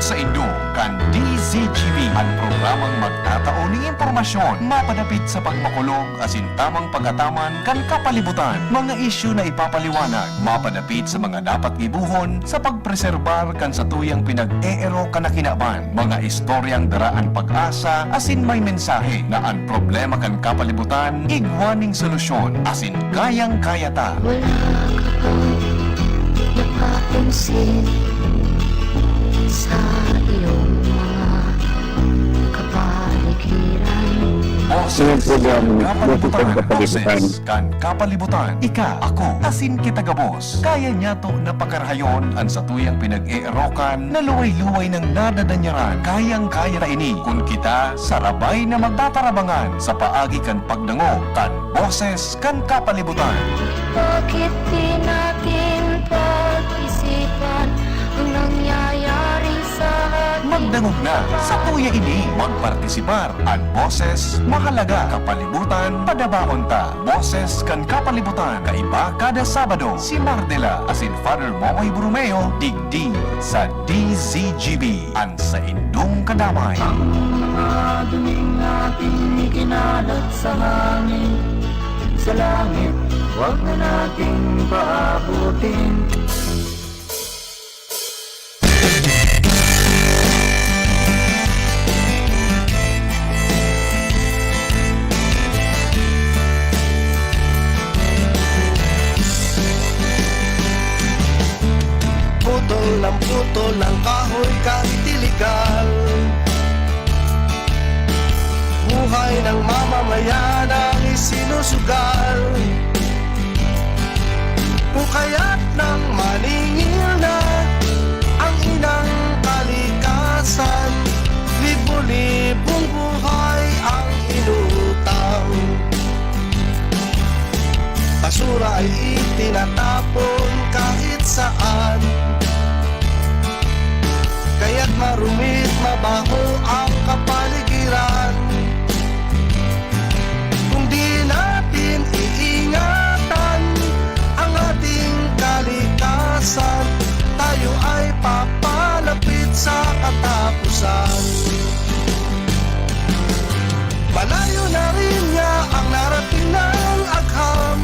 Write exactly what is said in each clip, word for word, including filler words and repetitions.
Saindo kan D Z G B, an programang magtatao nin impormasyon mapadapit sa pagmakulog asin tamang pag-ataman kan kapalibutan, mga isyu na ipapaliwanag mapadapit sa mga dapat gibohon sa pagpreserbar kan satuyang pinag-eero kan kinaban, mga istoryang dara an pag-asa asin may mensahe na an problema kan kapalibutan igwa ning solusyon asin kayang-kaya ta. Wala ka bang napapansin sa iyong mga kapaligiran? Boses kan kapalibutan. Boses kan kapalibutan. Ika, ako, asin kita gabos. Kaya niyato na pakarahayon an satuyang pinag-eerokan na luway-luway nang nadadanyaran. Kayang-kaya ta ini kun kita sarabay na magtatarabangan sa paagi kan pagdangog kan Boses kan kapalibutan. Bakit di natin pag-isipan ang nangyayari sa atin? Magdangog na, satuya ini magpartisipar. An boses, mahalaga. Kapalibutan, padabaon ta. Boses kan kapalibutan, kaiba kada Sabado. Si Mardela asin Father Momoy Borromeo, digdi sa D Z G B. An saindong kadamay. Ang mga dumi natin ikinalat sa hangin, sa langit, huwag na nating paabutin. Putol ng putol ng kahoy kahit iligal. Buhay ng mamamayan ang isinusugal. Kung kaya't nang maningil na ang inang kalikasan, libo-libong buhay ang inutang. Basura ay itinatapon kahit saan. Kaya't marumit, mabaho ang kapaligiran. Kung di natin iingatan ang ating kalikasan, tayo ay papalapit sa katapusan. Malayo na rin niya ang narating ng agham.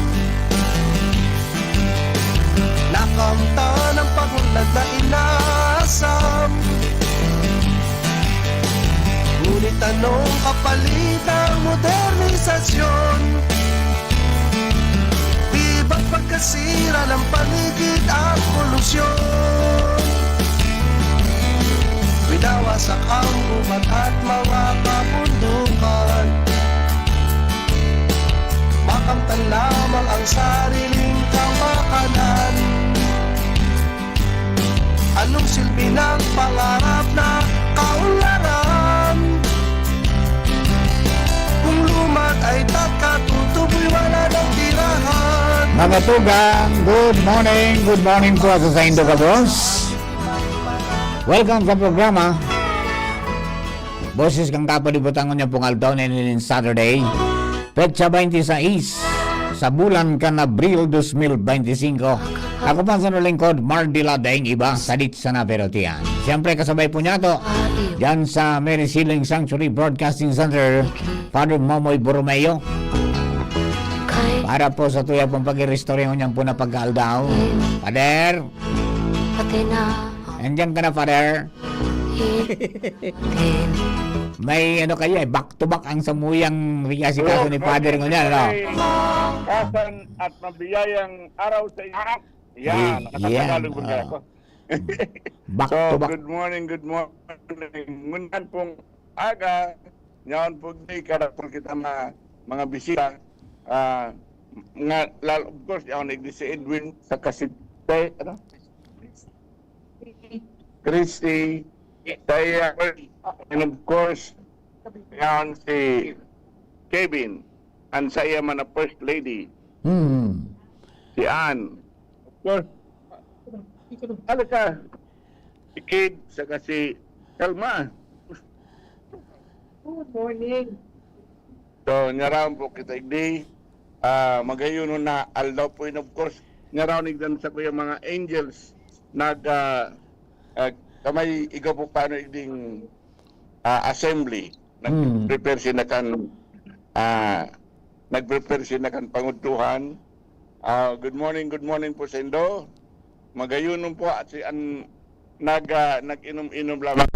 Nakamtan ang pag-unlad na inasam. Ngunit anong kapalit ng modernisasyon? Di ba't pagkasira ng paligid at polusyon? Winawasak ang gubat at mga kabundukan. Makamtan lamang ang sariling kapakanan. Anong silbi ng pangarap na kaunlaran? Kung lumad ay tatkatutuboy, wala nang tirahan. Mga tugang, good morning. Good morning po sa saindo gabos. Welcome sa programa. Boses kan Kapalibutan ngunyan pong aldaw na ini nin Saturday, petsa twenty-six sa bulan kan Abril dos mil bente singko. Ako pa sa lingkod, Mardila Daing Iba, sadit sana pero tiyan. Siyempre, kasabay po niya to, dyan sa Mary Siling Sanctuary Broadcasting Center, Father Momoy Borromeo. Para po sa tuya pong pag-iristorya ngunyan po na pagkaaldaw. Father! Pati na. Andiyan ka na, Father? May ano kayo eh, back to back ang samuyang riasikaso ni Father ngunyan, no? May kasan at mabiyayang araw sa inyo. Yan, nakatagalog po kaya ako. Back to back. So, good morning, good morning. Ngunyan pong aga, nyaon po di karapon kita mga, mga bisita. Ah, nga, lalo, of course, yaon ni si Edwin, saka si Te, ano? Christy, Taya, and of course, yan si Kevin, ang sa iya man na First Lady, Hmm. si Ann. Of course, ano ka? Si Kid, saka si Kalma. Good morning. So, nyaraon po kita igdi. Ah, magayon na aldaw po yun, of course. Nyaraon igdan sa kuya mga angels. Nag, ah, ah, sa may igwa po paano igding, ah, assembly. Hmm. Nag-prepare sinda kan, ah, nag-prepare sinda kan pangudtuhan. Ah, good morning, good morning po sa indo. Magayon po, ah, si an-, nag-, ah, nag-inom-inom lamang.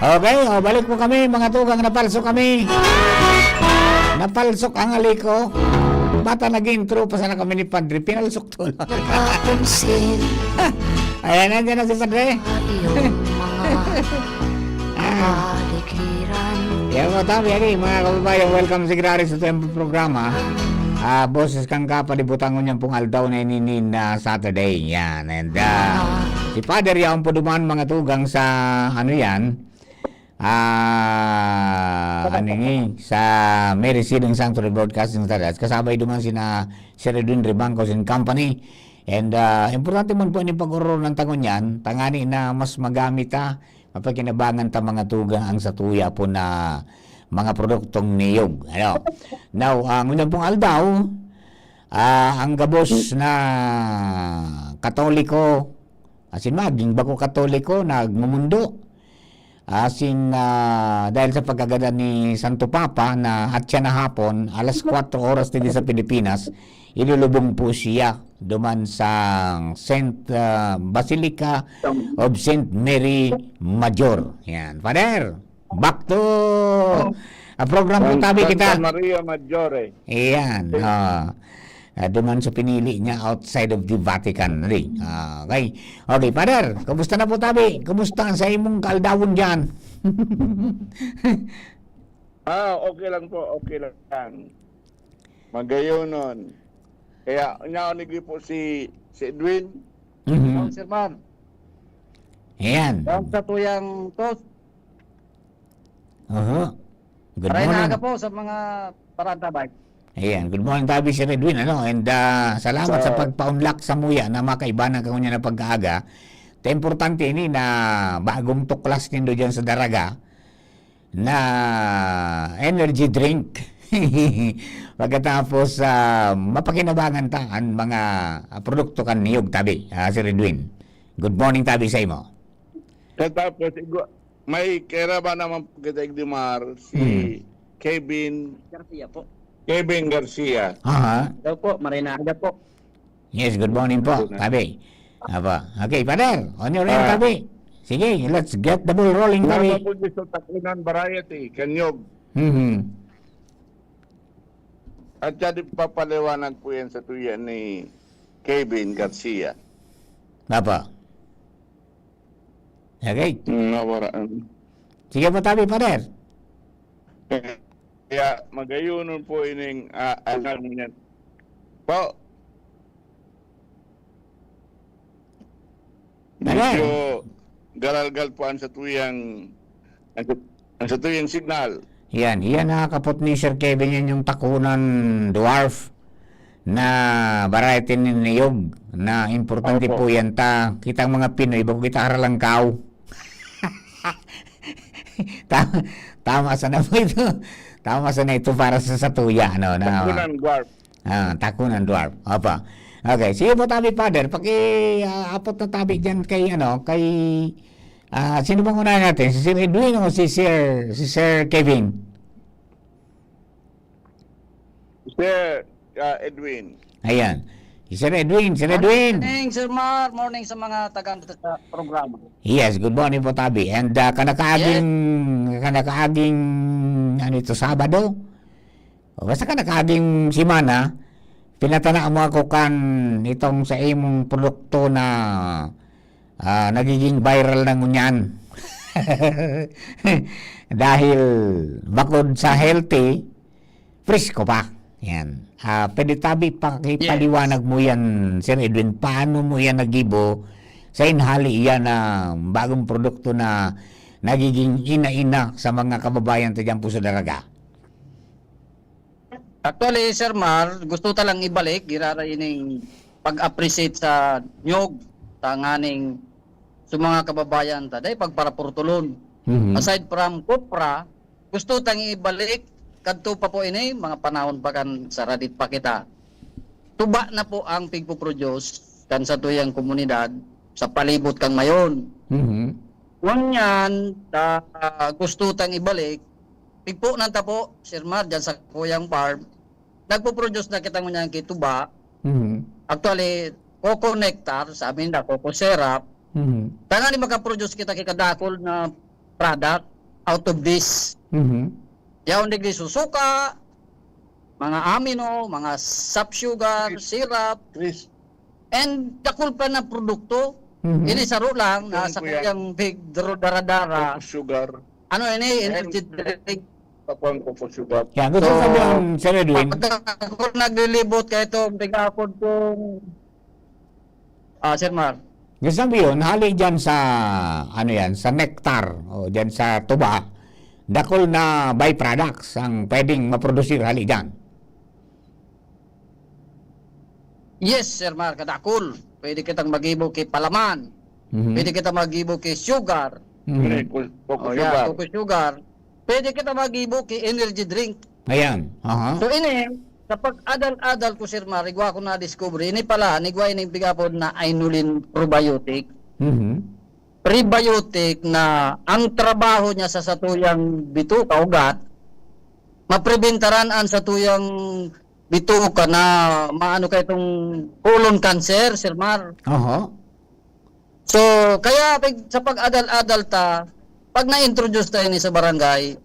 Okay, o, balik po kami, mga tugang, napalsok kami. Napalsok ang aliko. Bata nag-intro pa sana kami ni Padre, pinalsok to lang. Napapansin Ayan, nandiyan na si Padre. Sa iyong mga Ah. kapaligiran. Yan po, tabi, ani, mga kababayan, welcome sa Graris sa Tempo programa. Ah, boses kan kapalibutan ngunyan pong aldaw na ini nin, ah, Saturday. Yan, and, ah, si Father yaon po duman, mga tugang, sa, ano yan, ah, ano ni, sa Mary Sealing Sanctuary Broadcasting Service. Kasabay duman sina Sir Edwin Ribancos and Company. And, ah, importante man po ini pag-ororonan ta ngunyan, tangani na mas magamit ta, mapakinabangan ta, mga tugang, ang satuya po na mga produktong niyog. Ano? Now, ah, ngunyan pong aldaw, ah, ang gabos na Katoliko, asin maging bako Katoliko, nagmumundo. Asin, ah, dahil sa pagkagadan ni Santo Papa na atya na hapon, alas kwatro oras dito sa Pilipinas, ilulubong po siya duman sa Saint, ah, Basilica of Saint Mary Major. Yan. Father, back to, ah, program po San, tabi Santa kita. Maria Maggiore. Yan. Ah, ah, duman sa pinili niya outside of the Vatican. Di? Ah, okay. Okay, Father, kumusta na po tabi? Kumusta ang sa imong kaaldawon dyan? Ah, okay lang po, okay lang. Magayonon. Kaya, nyaon po si, si Edwin. Mhm. Oh, Sir Mar. Ayan. Ang sa tuyang tos. Oho. Good Maray na morning. Aga po sa mga parantabay. Ayan. Good morning, tabi, Sir Edwin, ano? And, ah, salamat sa So pagpaunlak sa muya na makaibanan ka ngunyan na pagkaaga. Ta importante ini na bagong tuklas nindo dyan sa Daraga na energy drink. Pagkatapos, ah, mapakinabangan ta an mga, ah, produkto kan niyog tabi, ah, Sir Edwin. Good morning tabi sa imo. Katapos, igwa-, may kairaban naman po kita, Igdimar, si Hmm. Kevin Garcia po. Kevin Garcia. Aha. Hello po, maray na aga po. Yes, good morning po, Good na. Tabi. Apa. Okay, Father, on your end, Ah. Tabi. Sige, let's get the ball rolling, Tabi. Wala po gusto takunan variety, kanyog. Mhm. At siya di papaliwanag po yan sa tuya ni Kevin Garcia. Apa. Okay. Mm, nawara. Sige po, Tabi, Father. Kaya, magayunon po ining, ah, ano niyan. Po. Ayan. Medyo garal-gal po ang satuyang, ang sat-, ang satuyang signal. Yan, yan nakakapot ni Sir Kevin, yan yung takunan dwarf na variety ni niyog na importante Opo. po yan ta. Kitang mga Pinoy, bago kita haralangkaw. Tama, tama sana po ito. Tama sana ito para sa satuya, ano, na Takunan dwarf. Ah, takunan dwarf. Opo. Okay, sige po, tabi, Father. Paki, ah, apot na tabi dyan kay, ano, kay, ah, sino bang unahin natin? Si Sir Edwin o si Sir, si Sir Kevin? Sir, ah, Edwin. Ayan. Si Sir Edwin, Sir Edwin. Morning, Sir Mar. Morning sa mga tagang sa programa. Yes, good morning po, tabi. And, ah, kanakaaging, Yes. kanakaaging, ano ito, Sabado? O, basta kanakaaging semana, pinatana mo ako kan itong sa imong produkto na, ah, nagiging viral na ngunyan. Dahil bukod sa healthy, presko pa. Yan. Ah, pwede tabi pakipaliwanag Yes. mo yan, Sir Edwin, paano mo yan nagibo sa inhali iyan na bagong produkto na nagiging ina-ina sa mga kababayan ta dyan po sa Daraga? Actually, Sir Mar, gusto ta lang ibalik, girara ining pag-appreciate sa niyog, tanganing sa mga kababayan ta, dahil pagparapurtulon. Mhm. Aside from kopra, gusto tang ibalik, kadto pa po ini, mga panahon pa kan saradit pa kita. Tuba na po ang pigpo-produce kan satuyang komunidad sa palibot kan Mayon. Mhm. Ngunyan, ah, gusto tang ibalik, pigpo na ta po, Sir Mar, dyan sa kuyang farm. Nagpo-produce na kita ngunyan ki tuba. Mhm. Actually, coco nectar, sa amin na coco syrup. Mhm. Tanganing makaproduce kita ki kadakul na product. out of this. Mhm. Yaon digdi susuka, mga amino, mga sap sugar, Chris. Syrup, Chris. And dakul pa na produkto. Mhm. Ini saro lang, Yan, nasa kuya. Kayang big dro-, dara-dara. Coco sugar. Ano ini? Yan. Energy drink. Pakuan ko po sugar. Yan, gusto So, sabihin, Sir Edwin. Pag ako naglilibot kay itong tigapon kong, ah, Sir Mar. Gusto sabihin, hali dyan sa, ano yan, sa nectar, o dyan sa tuba, dakul na byproducts ang pwedeng maprodusir hali dyan. Yes, Sir Mar, kadakul. Pwede kitang magibo ki palaman. Mhm. Pwede kitang magibo ki sugar. Mhm. Coco, coco Oh, yeah, sugar. Coco sugar. Pwede kita magibo ki energy drink. Ayan. Aha. So, ini, sa pag-adal-adal ko, Sir Mar, igwa ko na-discover, ini pala, igwa ini tigapon na inulin probiotic. Mhm. Prebiotic na ang trabaho niya sa satuyang bituka, ugat, mapreventaran an satuyang bituka na maano kay itong colon cancer, Sir Mar. Aha. So, kaya pag, sa pag-adal-adal ta, pag na-introduce ta ini sa barangay,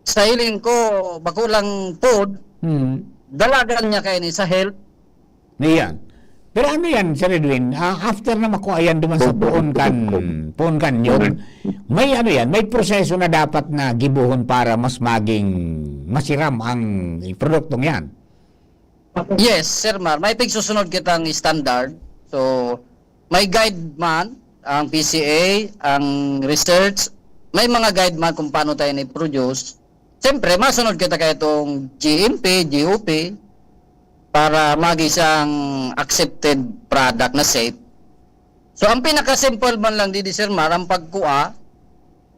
sa hiling ko, bako lang food, Hmm. dalagan niya kaini sa health. Iyan. Pero ano yan, Sir Edwin? Ah, after na makuha yan duman sa puon kan, puon kan nyog, may ano yan, may proseso na dapat na gibohon para mas maging masiram ang produktong yan. Yes, Sir Mar. May pigsusunod kitang standard. So, may guide man ang P C A, ang research. May mga guide man kung paano tayo ni-produce. Siyempre, masunod kita kay itong G M P, G O P, para maging siyang accepted product na safe. So, ang pinaka-simple man lang didi, Sir Mar, ang pagkuha,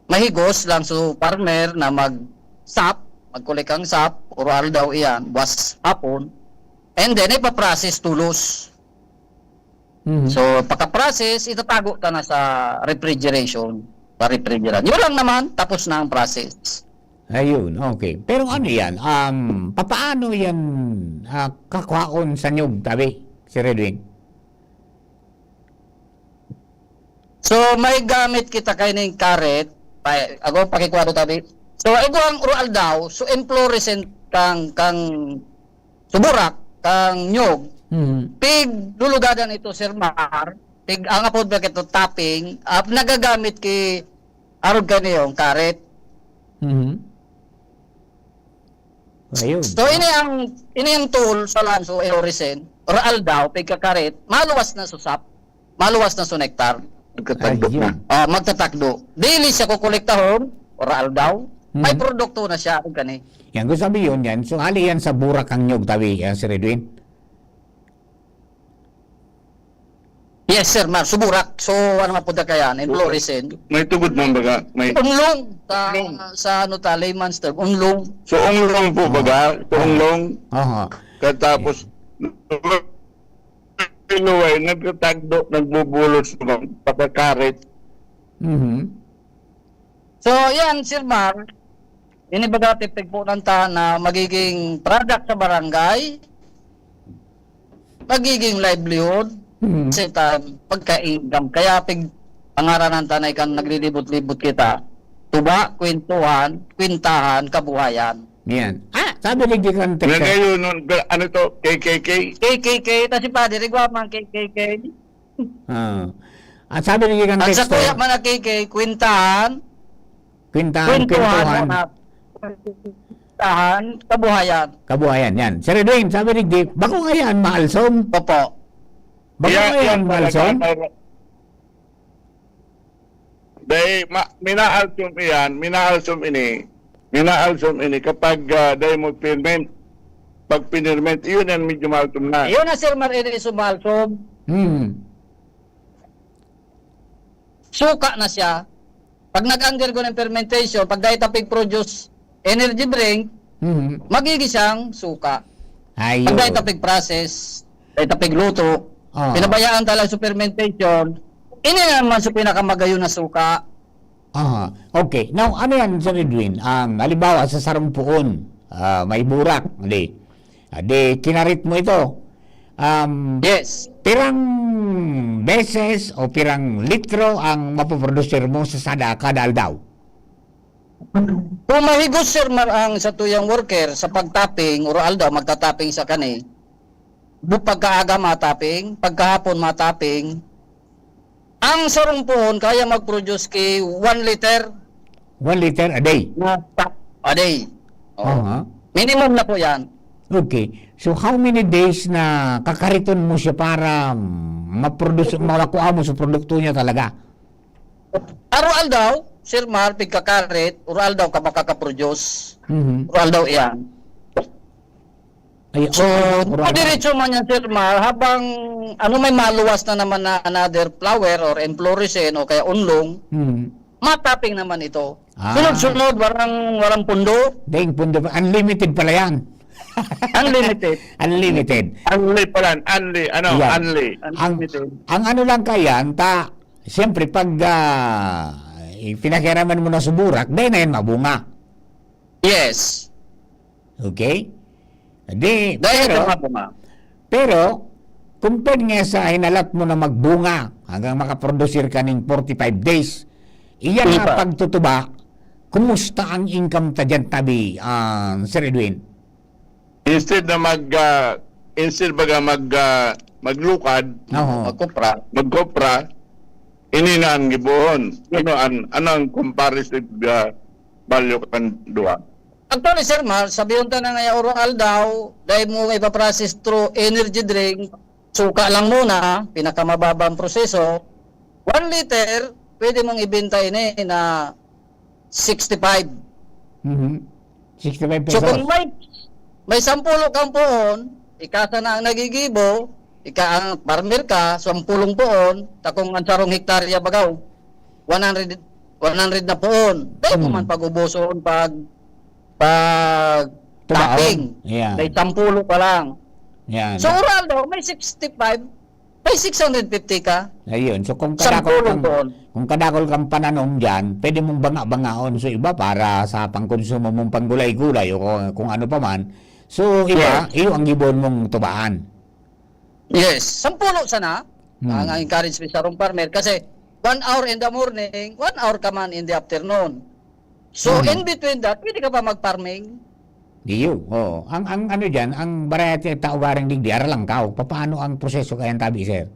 mahigos lang so farmer na mag-sap, magkulik ang sap, uro aldaw iyan, buwas hapon, and then ipaprocess tolos. Mhm. So, pagka-process, itatago ta na sa refrigeration, sa refrigerant. Yun lang naman, tapos na ang process. Ayun, okay. Pero ano yan? Um, papaano yan, ah, kakwaon sa nyog, tabi, Sir Edwin? So, may gamit kita kaining karet. Pa, ako, pakikwado tabi. So, igwang uro aldaw, so, inflorescent kang, kang suburak, kang nyog. Hmm. Pig lulugadan ito, Sir Mar. Pig, ang apod ba ito, topping. Ah, nagagamit ki, arog kaniyong karet. Mhm. Ayun. So, ini ang, ini ang tool sa lanso, Eorisen, or aldaw, pigkakarit, maluwas na susap, maluwas na sunektar. Magtatagdo Ayun. na. Ah, magtatakdo. Dili siya kukolektahon, or aldaw, may Mhm. produkto na siya, ang kani. Yan, gusto sabi yun yan. So, hali yan sa burak ang nyog, tabi, yan, Sir Edwin. Yes, Sir Mar. Suburak. So, ano nga po da kaya? Inflorescent. May tugod man baga? May Unlong. Sa, Unlong. sa ano ta, layman's term. Unlong. So, unlong po Ah. baga? So, Ah. unlong. Aha. Katapos, luway, nagtatagdo, nagbubulos naman, pagkakarit. Mhm. So, yan, Sir Mar. Ini baga, pigpunan ta na magiging product sa barangay, magiging livelihood, Mhm. sa tan-, pagka-income. Kaya pig-, pangaranan ta na ikan naglilibot-libot kita. Tuba, kwentuhan, kwentahan, kabuhayan. Yan. Ah, sabi ni Deacon Texas. Nagayon nun, pero ano to? K K K? K K K, ta si Padre, igwa man K K K. Ah. At sabi ni Deacon At sa Texas, kuya man na K K K, kwentahan, Kwentahan, kwentuhan kwentuhan. muna. Kwentahan, kabuhayan. Kabuhayan, yan. Sir Edwin, sabi ni Dick, bako kaya an maalsom? Opo. Bako Iya, kaya iya an talaga, maalsom? Mayroon. Dahil ma-, minaalsom iyan, minaalsom ini, minaalsom ini kapag, ah, dahil mo ferment, pag pinerment, iyon ang medyo maalsom na. Iyon na, Sir Mar, ini sumalsom. Hmm. Suka na siya. Pag nag-undergo ng fermentation, pag dahil tapig produce energy drink, Mhm. magiging siyang suka. Ayun. Pag dahil tapig process, dahil tapig luto, Ah. pinabayaan talaga sa fermentation, ini naman sa pinakamagayon na suka. Aha. Okay. Now, ano yan, Sir Edwin? Um, halimbawa, sa sarong puon, ah, may burak, di? Ah, di, kinarit mo ito. Um, Yes. pirang beses o pirang litro ang mapoproduce mo sa sada, kada aldaw? Kung mahigos, Sir Mar, ang satuyang worker sa pagtapping, oro aldaw magta-tapping siya kani, bu-, pagkaaga ma-tapping, pagkahapon ma-tapping, ang sarong puhon kaya mag-produce ki one liter One liter a day? na tap a day. Oo. Aha. Minimum na po yan. Okay. So, how many days na kakariton mo siya para maproduce, makuha mo sa produkto niya talaga? Aro aldaw, Sir Mar, pigkakarit, aro aldaw ka makakaproduce. Mhm. Aro aldaw iyan. Ay, So, aro aldaw. Padiretso man yan, Sir Mar, habang ano, may maluwas na naman na another flower or inflorescence o kaya unlong, Mhm. ma-tapping naman ito. Ah. Sunod-sunod, walang, walang pundo. Ding pundo pa. Unlimited pala yan. Unlimited. Unlimited. Unli pala, unli, ano, Yan. unli. Ang, Unlimited. ang ano lang kayan, ta, siyempre, pag, ah, pinakiaraman mo na sa burak, dahil na yan mabunga. Yes. Okay? Di, Dahil pero, ito mabunga. pero, compared nga sa hinalat mo na magbunga hanggang makaprodusir ka ning forty-five days, iyan Di na ba? pagtutuba, kumusta ang income ta dyan, tabi, ah, Sir Edwin? Instead na mag, ah, instead baga mag, ah, maglukad, Oo. Magkopra. magkopra, ini na ang gibohon. Ano ang, ano ang comparative, ah, value kan duha? Actually, Sir Mar, sabihon ta na nga oro aldaw, dahil mo ipaprocess through energy drink, suka lang muna, pinakamababang proseso, one liter, pwede mong ibenta ini na sixty-five. Mhm. Sixty-five So, pesos. kung may, may sampulo kang puon, ika sana ang nagigibo, ika ang farmer ka, sampulong puon, ta kung ang sarong hektarya bagaw, one hundred, one hundred na puon. Dai mo Hmm. man pag-ubuson pag, pag Tubaon. tapping. Yeah. May sampulo pa lang. Yan. So, oral daw, may sixty-five, may six hundred fifty ka. Ayun. So, kung kadakol Sampulong kang, puon. kung kadakol kang pananom dyan, pwede mong banga-bangaon. So, iba para sa pangkonsumo mong panggulay-gulay o kung, kung ano pa man. So, iba, Yes. iyo ang gibon mong tubaan. Yes. Sampulo sana. Hmm. Ang encourage mi sa sarong farmer kasi one hour in the morning, one hour ka man in the afternoon. So, Hmm. in between that, pwede ka pa mag-farming. Iyo, oo. Ang, ang ano dyan, ang variety ng tao garing digdi, aralangkaw. Papaano ang proseso kaya tabi, sir?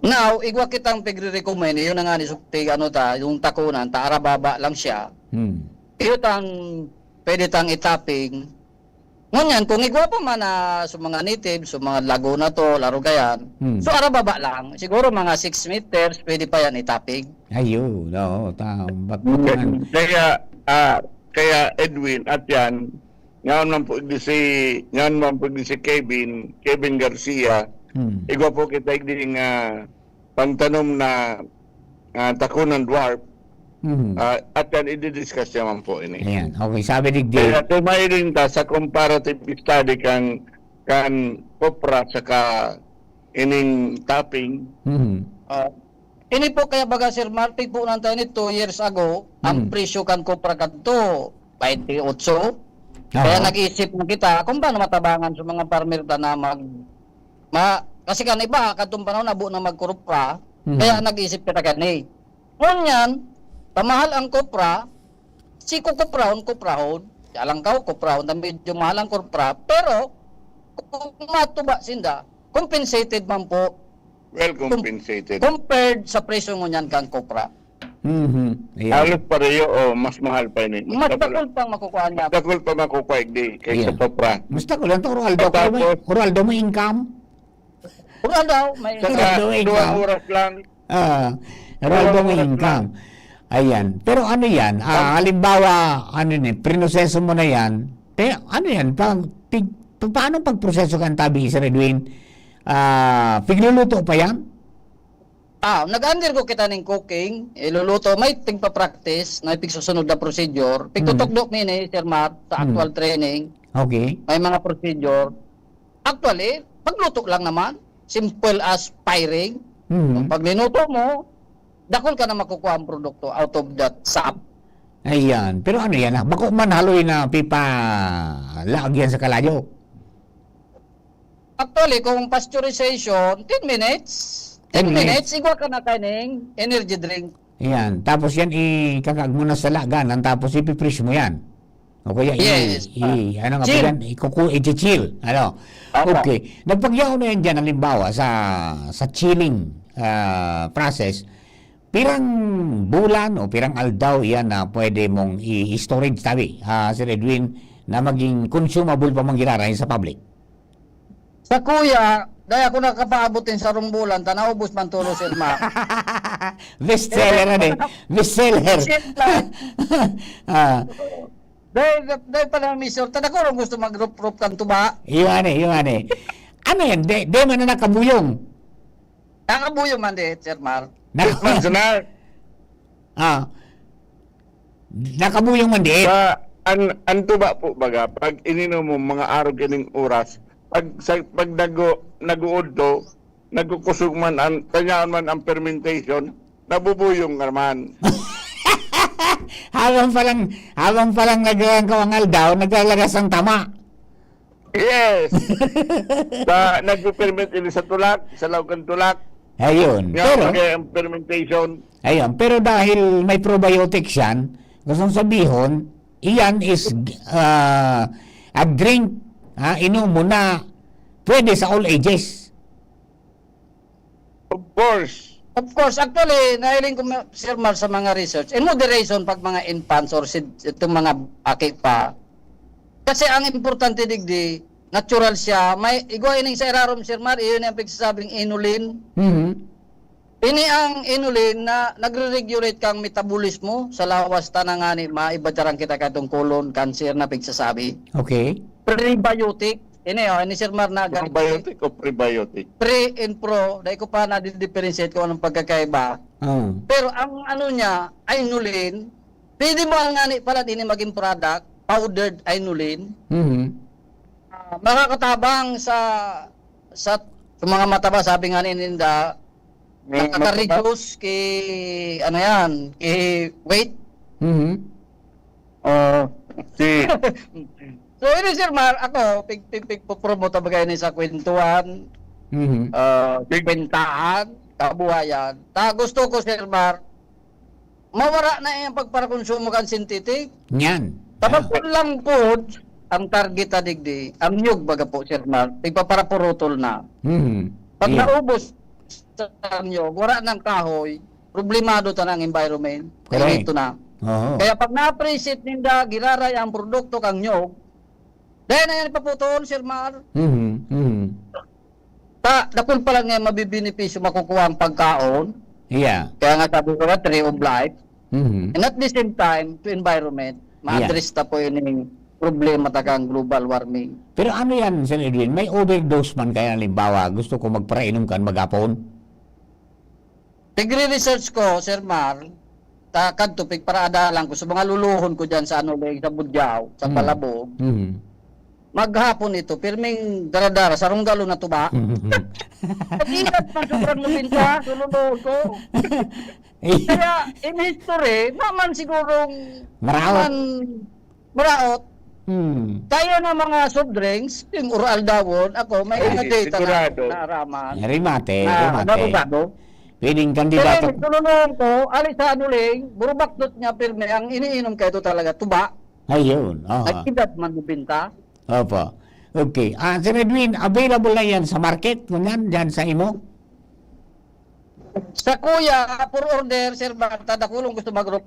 Now, igwa kitang pigre-recommend, yun na nga ni Sukti, ano ta, yung takunan, ta arababa lang siya. Hmm. Iyo tang pwede tang itaping. Ngunyan, kung igwa pa man na sa mga native, sa mga Laguna to, Larugayan, Hmm. so arababa lang. Siguro mga six meters, pwede pa yan itaping. Ayun, oo, ta-, bat-, Okay. man. Kaya, ah, kaya Edwin, at yan, ngayon man po di si, ngayon man po di si Kevin, Kevin Garcia, Hmm. igwa po kita igdi nga pangtanom na, ah, takunan dwarf, Mhm. ah, at yan, i-discuss naman po ini. Ayan. Okay, sabi ni Kaya Dave. Tumayo din ta sa comparative study kan, kan copra saka ining topping. Mhm. Ah, ini po kaya baga, Sir Martin, po nang tayo ni two years ago, ang Mhm. presyo kan copra kadto, twenty-eight. Kaya Oo. nag-iisip na kita kung paano matabangan sa mga farmer ta na mag-, ma-, kasi kan iba, kadtong panahon, nabo na magkurupra, Mhm. kaya nag-iisip kita kani. Ngunyan, pamahal ang kopra, si kukuprahon, kuprahon. Kaya lang kao, kuprahon na medyo mahal ang kopra. Pero, kung matuba sinda, compensated man po. Well Com-, compensated. Compared sa presyo ngunyan kang kopra. Mhm. Ayan. Halos pareho o mas mahal pa ini. Mas Mas dakul. dakul pang makukuha niya. Mas dakul pa makukuha, di, kaysa Ayan. kopra. Mas dakul. Ang oral daw, Tapos, oral daw may income. Oral daw, may Saka Oral daw, duwang ikaw. oras lang. Ah, Pero Roldo, may wala income. Ayan. Pero ano yan? Ah, Tam- halimbawa, ano ni, prinoseso mo na yan. Te, ano yan? Pag, pig-, pa-, paano pagproseso kan tabi, Sir Edwin? Ah, pigluluto pa yan? Ah, nag-undergo kita ning cooking, iluluto, may tigpa-practice, may pigsusunod na procedure. Pigtutukdo Hmm. mi ni Sir Matt sa Hmm. actual training. Okay. May mga procedure. Actually, pagluto lang naman. Simple as firing. Mhm. So, pag linuto mo, dakul ka na makukuha ang produkto out of that sap. Ayan. Pero ano yan, ah? Bako man haloy na pipalaag yan sa kalayo? Actually, kung pasteurization, ten minutes. Ten Ten minutes. minutes, igwa ka na kaning energy drink. Yan. Tapos yan, ikakaag mo na sa laganan, tapos ipipress mo yan. O kaya, i-, Yes, i-, ah, ano nga po chill. yan? Ikuku-, i-chill. Ano? Opo. Okay. Nagpagyaon na yan dyan, halimbawa, sa, sa chilling, ah, process, pirang bulan o pirang aldaw yan na pwede mong i-, i-storage, sabi, ah, Sir Edwin, na maging consumable pa man giraray sa public? Sa kuya, dai ako nakapaabot nin sarong bulan, ta naubos man tulos, Sir Mark. Best seller, ano eh? Best seller. Best seller. Ah. Dai, dai pa lang, Mister, ta dako lang gusto mag-roof-roof kan tuba. Iyo, ano eh, iyo, ano eh. Ano yan? Di, di man na nakabuyong. Nakabuyong man di, Sir Mar. Nak-, Sir Mar. Ah. Nakabuyong man di. Sa, an, an tuba po, baga, pag ininom mo, mga arog ining oras, pag, sa, pag nagu-, naguod to, nagkukusog man, an, tanyaon man ang fermentation, nabubuyong naman. Habang palang, habang palang naglalang ka ang aldaw, naglalagas ang tama. Yes. Sa, nagpe-ferment ini sa tulak, sa laog kan tulak. Ayun. Nga, pero, okay, ang fermentation. Ayun. Pero dahil may probiotics yan, gustong sabihon, iyan is, ah, a drink, ah, inom mo na pwede sa all ages. Of course. Of course. Actually, nahiling ko, ma-, Sir Mar, sa mga research, in moderation, pag mga infants or si, itong mga aki pa. Kasi ang importante digdi, natural siya. May igwa ining sa irarom, Sir Mar, iyon ang pagsasabing inulin. Mhm. Ini ang inulin na nagre-regulate kang metabolismo sa lawas ta na ngani maibadaran kita katong colon cancer na pagsasabi. Okay. Prebiotic. Ini, oh, ini Sir Mar na ganito. Probiotic o prebiotic? Pre and pro. Dai ko pa na-differentiate kung anong pagkakaiba. Ah. Pero ang ano niya, inulin, pwede mo ang ngani pala, ini maging product, powdered inulin. Mhm. Ah, makakatabang sa, sa, sa mga mataba, sabi nga ni Ninda, May nakaka-reduce ki, ano yan, ki weight. Mhm. Oh, si So, ini, Sir Mar, ako, pig-, pig-, pigpopromote ta baga ini sa kwentuhan, Mhm. ah, Pig- kwentahan, kabuhayan. Ta gusto ko, Sir Mar, mawara na yung pagparakonsumo kan synthetic. Yan. Tapos Yeah. kung lang food, ang target ta digdi, ang niyog baga po, Sir Mar, tigpaparapurutol na. Mhm. Pag Yeah. naubos sa niyog, wara nang kahoy, problemado ta na ang environment. Correct. Ito na. Oo. Kaya pag na-appreciate ninda, giraray ang produkto kang niyog, dahil na yan ipaputol, Sir Mar. Mhm, mhm. Ta, dakul pa lang nga mabibenepisyo, makukuha ang pagkaon. Yeah. Kaya nga sabi ko nga, tree of life. Mhm. And at the same time, to environment, Yeah. ma-address ta po yun yung problema ta kang global warming. Pero ano yan, Sir Edwin? May overdose man kaya, halimbawa, gusto ko magparainom kan maghapon? Nagre-research ko, Sir Mar, ta kadto pigparaadalan ko sa mga luluhon ko dyan sa ano, sa Budyao, sa Mm. Palabo. Mm. Maghapon ito, pirming dara-dara, sarong galon na tuba. Mm. Pag-ingat man, sobrang lubinta, sa luluhon ko. Kaya, in history, naman sigurong Maraot. man Maraot. Hmm. Tayo na mga soft drinks, yung oral dawon, ako, may Ay, mga data na sigurado. Naaraman. Rimate, na rimate. Narugado. Pwedeng Pero kandidato. Yung tulungan ko, ali sa anuling, burubaktot niya, pirmi, ang iniinom kayo ito talaga, tuba. Ayun, aha. Nag-edad man mabinta. Opo. Okay. Ah, Sir Edwin, available na yan sa market, kung yan, dyan sa imo? Sa kuya, for order, Sir Marta, dakulong gusto mag-,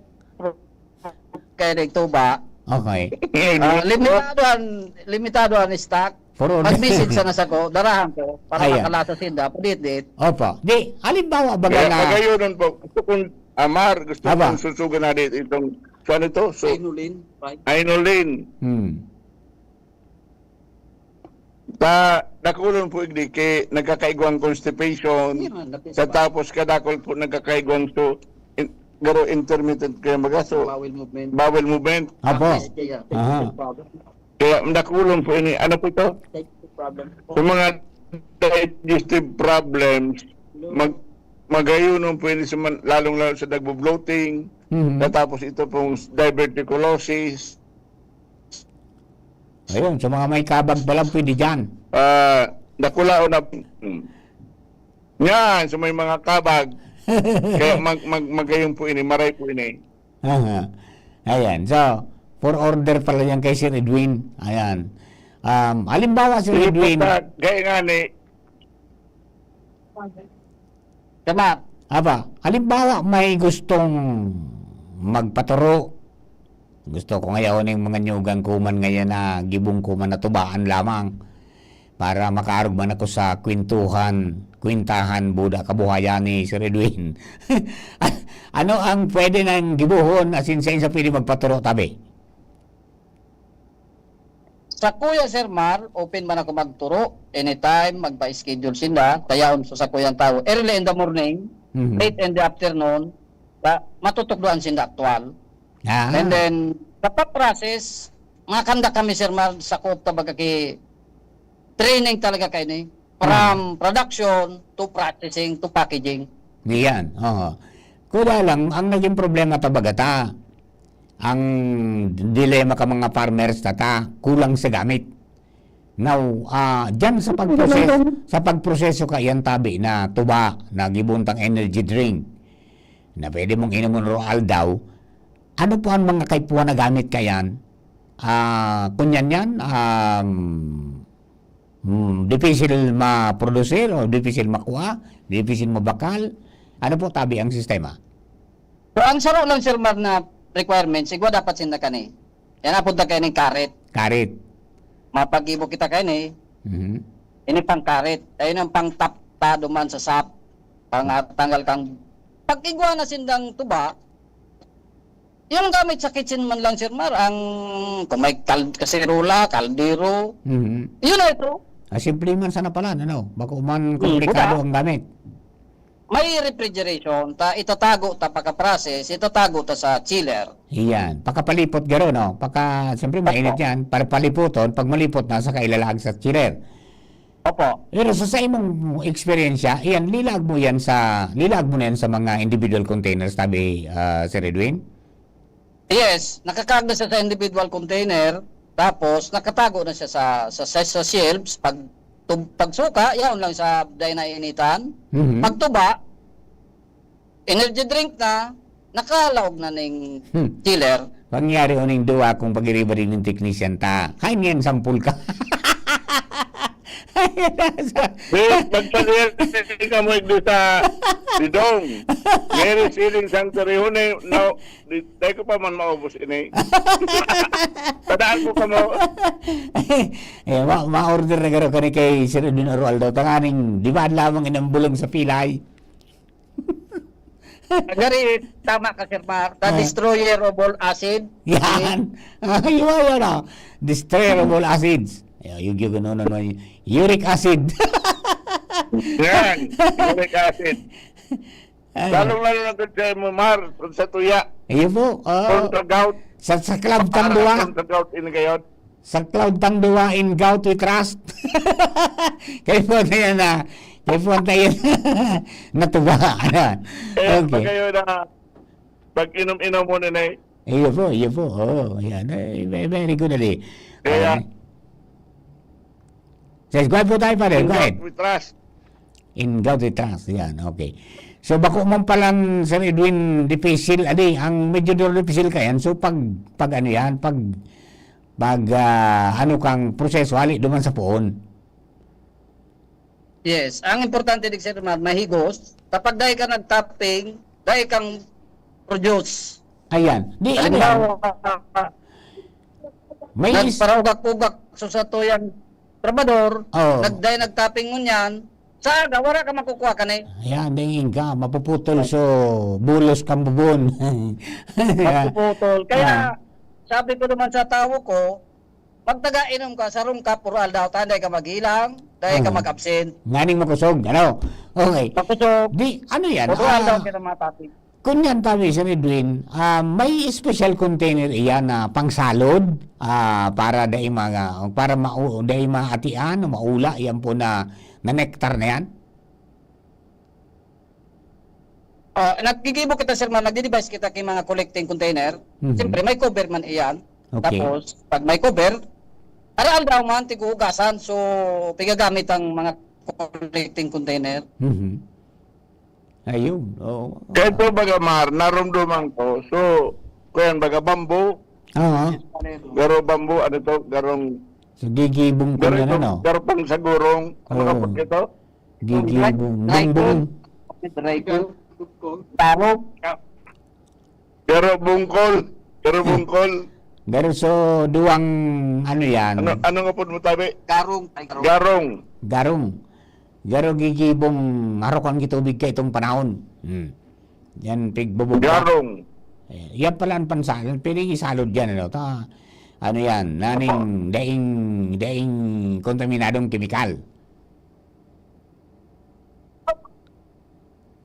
kaya nagtuba. Okay. Ah, limitado ang, limitado ang stock. For order. Mag-visit sa nasa ko, darahan ko, para Ayan. makalasa sinda, padit-dit. Opo. Di, halimbawa, baga Kaya na pagayonon po, gusto kong, Amar, gusto Aba. kong susugan na dito itong, so ano to? So, Inulin, right? Inulin. Hmm. Ta, dakulon po igdi kay nagkakaigwang constipation. Hindi man, dati sa Sa tapos kadakol po nagkakaigwang so, in-, garo intermittent kaya baga, so, Bowel movement. bowel movement. Apo. Yes, kaya, Aha. problem. Kaya dakulon po ini. Ano po ito? Problem po. Sa mga digestive problems, mag-, magayunon po ini sa man-, lalong-lalo sa nagbo-bloating, Mhm. natapos ito pong diverticulosis. Ayun, sa mga may kabag pa lang, pwede dyan. Ah, dakulaon na, mm. Yan, sa may mga kabag. Kaya mag-, mag-, magayon po ini, maray po ini. Aha. Ayan. So, for order pala yan kay Sir Edwin. Ayan. Um, halimbawa, Sir Sige po, Edwin. Sir. Gaya nga ni Sir Mark. Apa, halimbawa, may gustong magpaturo. Gusto ko ngayon yung mga nyugan ko man ngayon na gibong ko man na tubaan lamang para makaarog man ako sa kwentuhan, kwentahan, buda kabuhayan ni Sir Edwin. Ano ang pwede nang gibohon, asin saen sa pwede magpaturo, tabi? Sa kuya Sir Mar, open man ako magturo. Anytime, magpa-schedule sinda. Tayaon sa sakuyang tawo. Early in the morning, Mhm. late in the afternoon, ba, matutukdoan sinda aktual. Ah. And then, sa pa-process, mga kanda kami, Sir Mar, sa kota baga ki training talaga kayo ni. From Hmm. production to processing to packaging. Yan, oo. Kuda lang, ang naging problema ta baga ta, ang dilema ka mga farmers ta, ta, kulang sa gamit. Now, ah, dyan sa pagproses-, sa pagproseso ka yan, tabi na tuba, na gibuntang energy drink, na pwede mong inomon ro aldaw, ano po ang mga kaipuhan na gamit ka yan? Ah, kunyan yan, um, hmm, dipisil maprodusir o dipisil makuha, dipisil mabakal? Ano po, tabi ang sistema? So, ang saro lang, Sir Mar, na requirements, igwa dapat sinda kani. Yan, apunta kayo ng karit. Karit. Mapag-ibo kita kayo ni. Mhm. Ini pang karit. Ayun ang pang tap ta duman sa sap. Pang tanggal kang, pag igwa na sindang tuba, yung gamit sa kitchen man lang, Sir Mar, ang kung may kal-, kaserola, kaldero, Mhm. yun na ito. Ah, simple man sana pala, ano? Bako man Hmm, komplikado buta. ang gamit. May refrigeration, ta itatago ta pagka-process, itatago ta sa chiller. Iyan, pakapalipot garo, no? Pagka, siyempre, Opo. mainit yan. Para paliputon, pag malipot na, saka ilalaag sa chiller. Opo. Pero sa, sa imong eksperyensya, iyan, lilaag mo yan sa, lilaag mo na yan sa mga individual containers, tabi, ah, Sir Edwin? Yes, nakakag na siya sa individual container, tapos nakatago na siya sa, sa, sa, sa shelves. Pag tub-, pagsuka, yaon lang sa dai nainitan. Mhm. Pagtuba, energy drink na, nakalaog na ning Hmm. chiller. Pangyari o ning duwa kung pag-iriba rin ng technician ta. Kain ngayon, sampol ka. Di, magpaliyan ka mo igdi sa bidong. Mary Siling Santo Rihone, no, di, di ko pa man maubos ini. Padaan ko kamo. Eh, ma-, ma-order na garo kani kay Sir Edwin Oroaldo. Tanganing, di ba, lamang inambulong sa pilay? Gari, tama ka, Sir Mar. The Ah. destroyer of all acid. Yan. Ay, yun, yun, oh. Destroyer of all acids. Ay, yung, yung, ano, ano, ano, uric acid. Yan. Uric acid. Ay. Lalong-lalo na gud sa imo, Mar, kung sa tuya. Ayun po, oo. Kung sa gout. Sa, sa club tang Para duwa. kung sa gout, ini gayon. Sa cloud tang duwa in gout we trust. Kay po na yan, ah. Kay po na yan. Natuba. Kaya Okay. magayon na pag-inom-inom mo na, eh. Iyo po, iyo po. Oo, yan. Eh, ve-, very good, ali. Kaya Ah. Yes, go ahead po tayo, Father. In Go ahead. gout we trust. In gout we trust. Yan, okay. So, bako man palang, Sir Edwin, dipisil. Adi, ang medyo duro dipisil ka yan. So, pag, pag ano yan, pag Pag, ah, ano kang proseso, hali duman sa poon. Yes. Ang importante, Dig Sir Mar, mahigos. Kapag dai ka nag-tapping, dai kang produce. Ayan. Di, ano yan? Halimbawa, May is- nagparaugak-ugak sa satuyang trabador, Oh. nag-, dai nag-tapping ngunyan, sa aga, wala ka makukuha ka na eh. Ayan, dingin ka, mapuputol, so, bulos kang bubon. Mapuputol. Kaya, Ah. sabi ko naman sa tawo ko, "Magtaga inom ka, sarong cup, puro aldaw, ta, dai ka maghilang, dai ka Ah. mag-absent." Nganing makusog, ano? Okay. Makusog. Di, ano yan? Puro Ah, aldaw ka na mga topic. Kunyan tabi, Sir Edwin, ah, may special container iyan na pangsalod, ah, para dai mga, para mau-, dai maatian o maula, yan po na, na nectar na yan? Ah, naggigibo kita, sir, man, nagdi-devise kita kay mga collecting container. Mhm. Siyempre, may cover man iyan. Okay. Tapos, pag may cover, aral daw man, tiguhugasan. So, pigagamit ang mga collecting container. Mhm. Ayun, oo. Kaya ito, baga, Mar, narumduman ko. So, kuyan, baga, bamboo. Oo. Garo bamboo, ano to? Garong, So, gigibong ko garo yan, ito, ano? Garo pang sagurong. Ano Oo. Kapag ito? Gigibong. Bungbong. Dry fruit. Taro. Garo bungkol. Garo bungkol. Garo, so, duwang, ano yan? Ano, ano nga po mo tabi? Garong. Ay, garong. Garong. Garong. Garo gigibong harukan kitubig ka itong panahon. Hmm. Yan, pigbubugtak. Garong. Eh, yan pala ang pansalon. Pwede isalod yan, ano? Ta, ano yan? Naning daing, daing kontaminadong kemikal.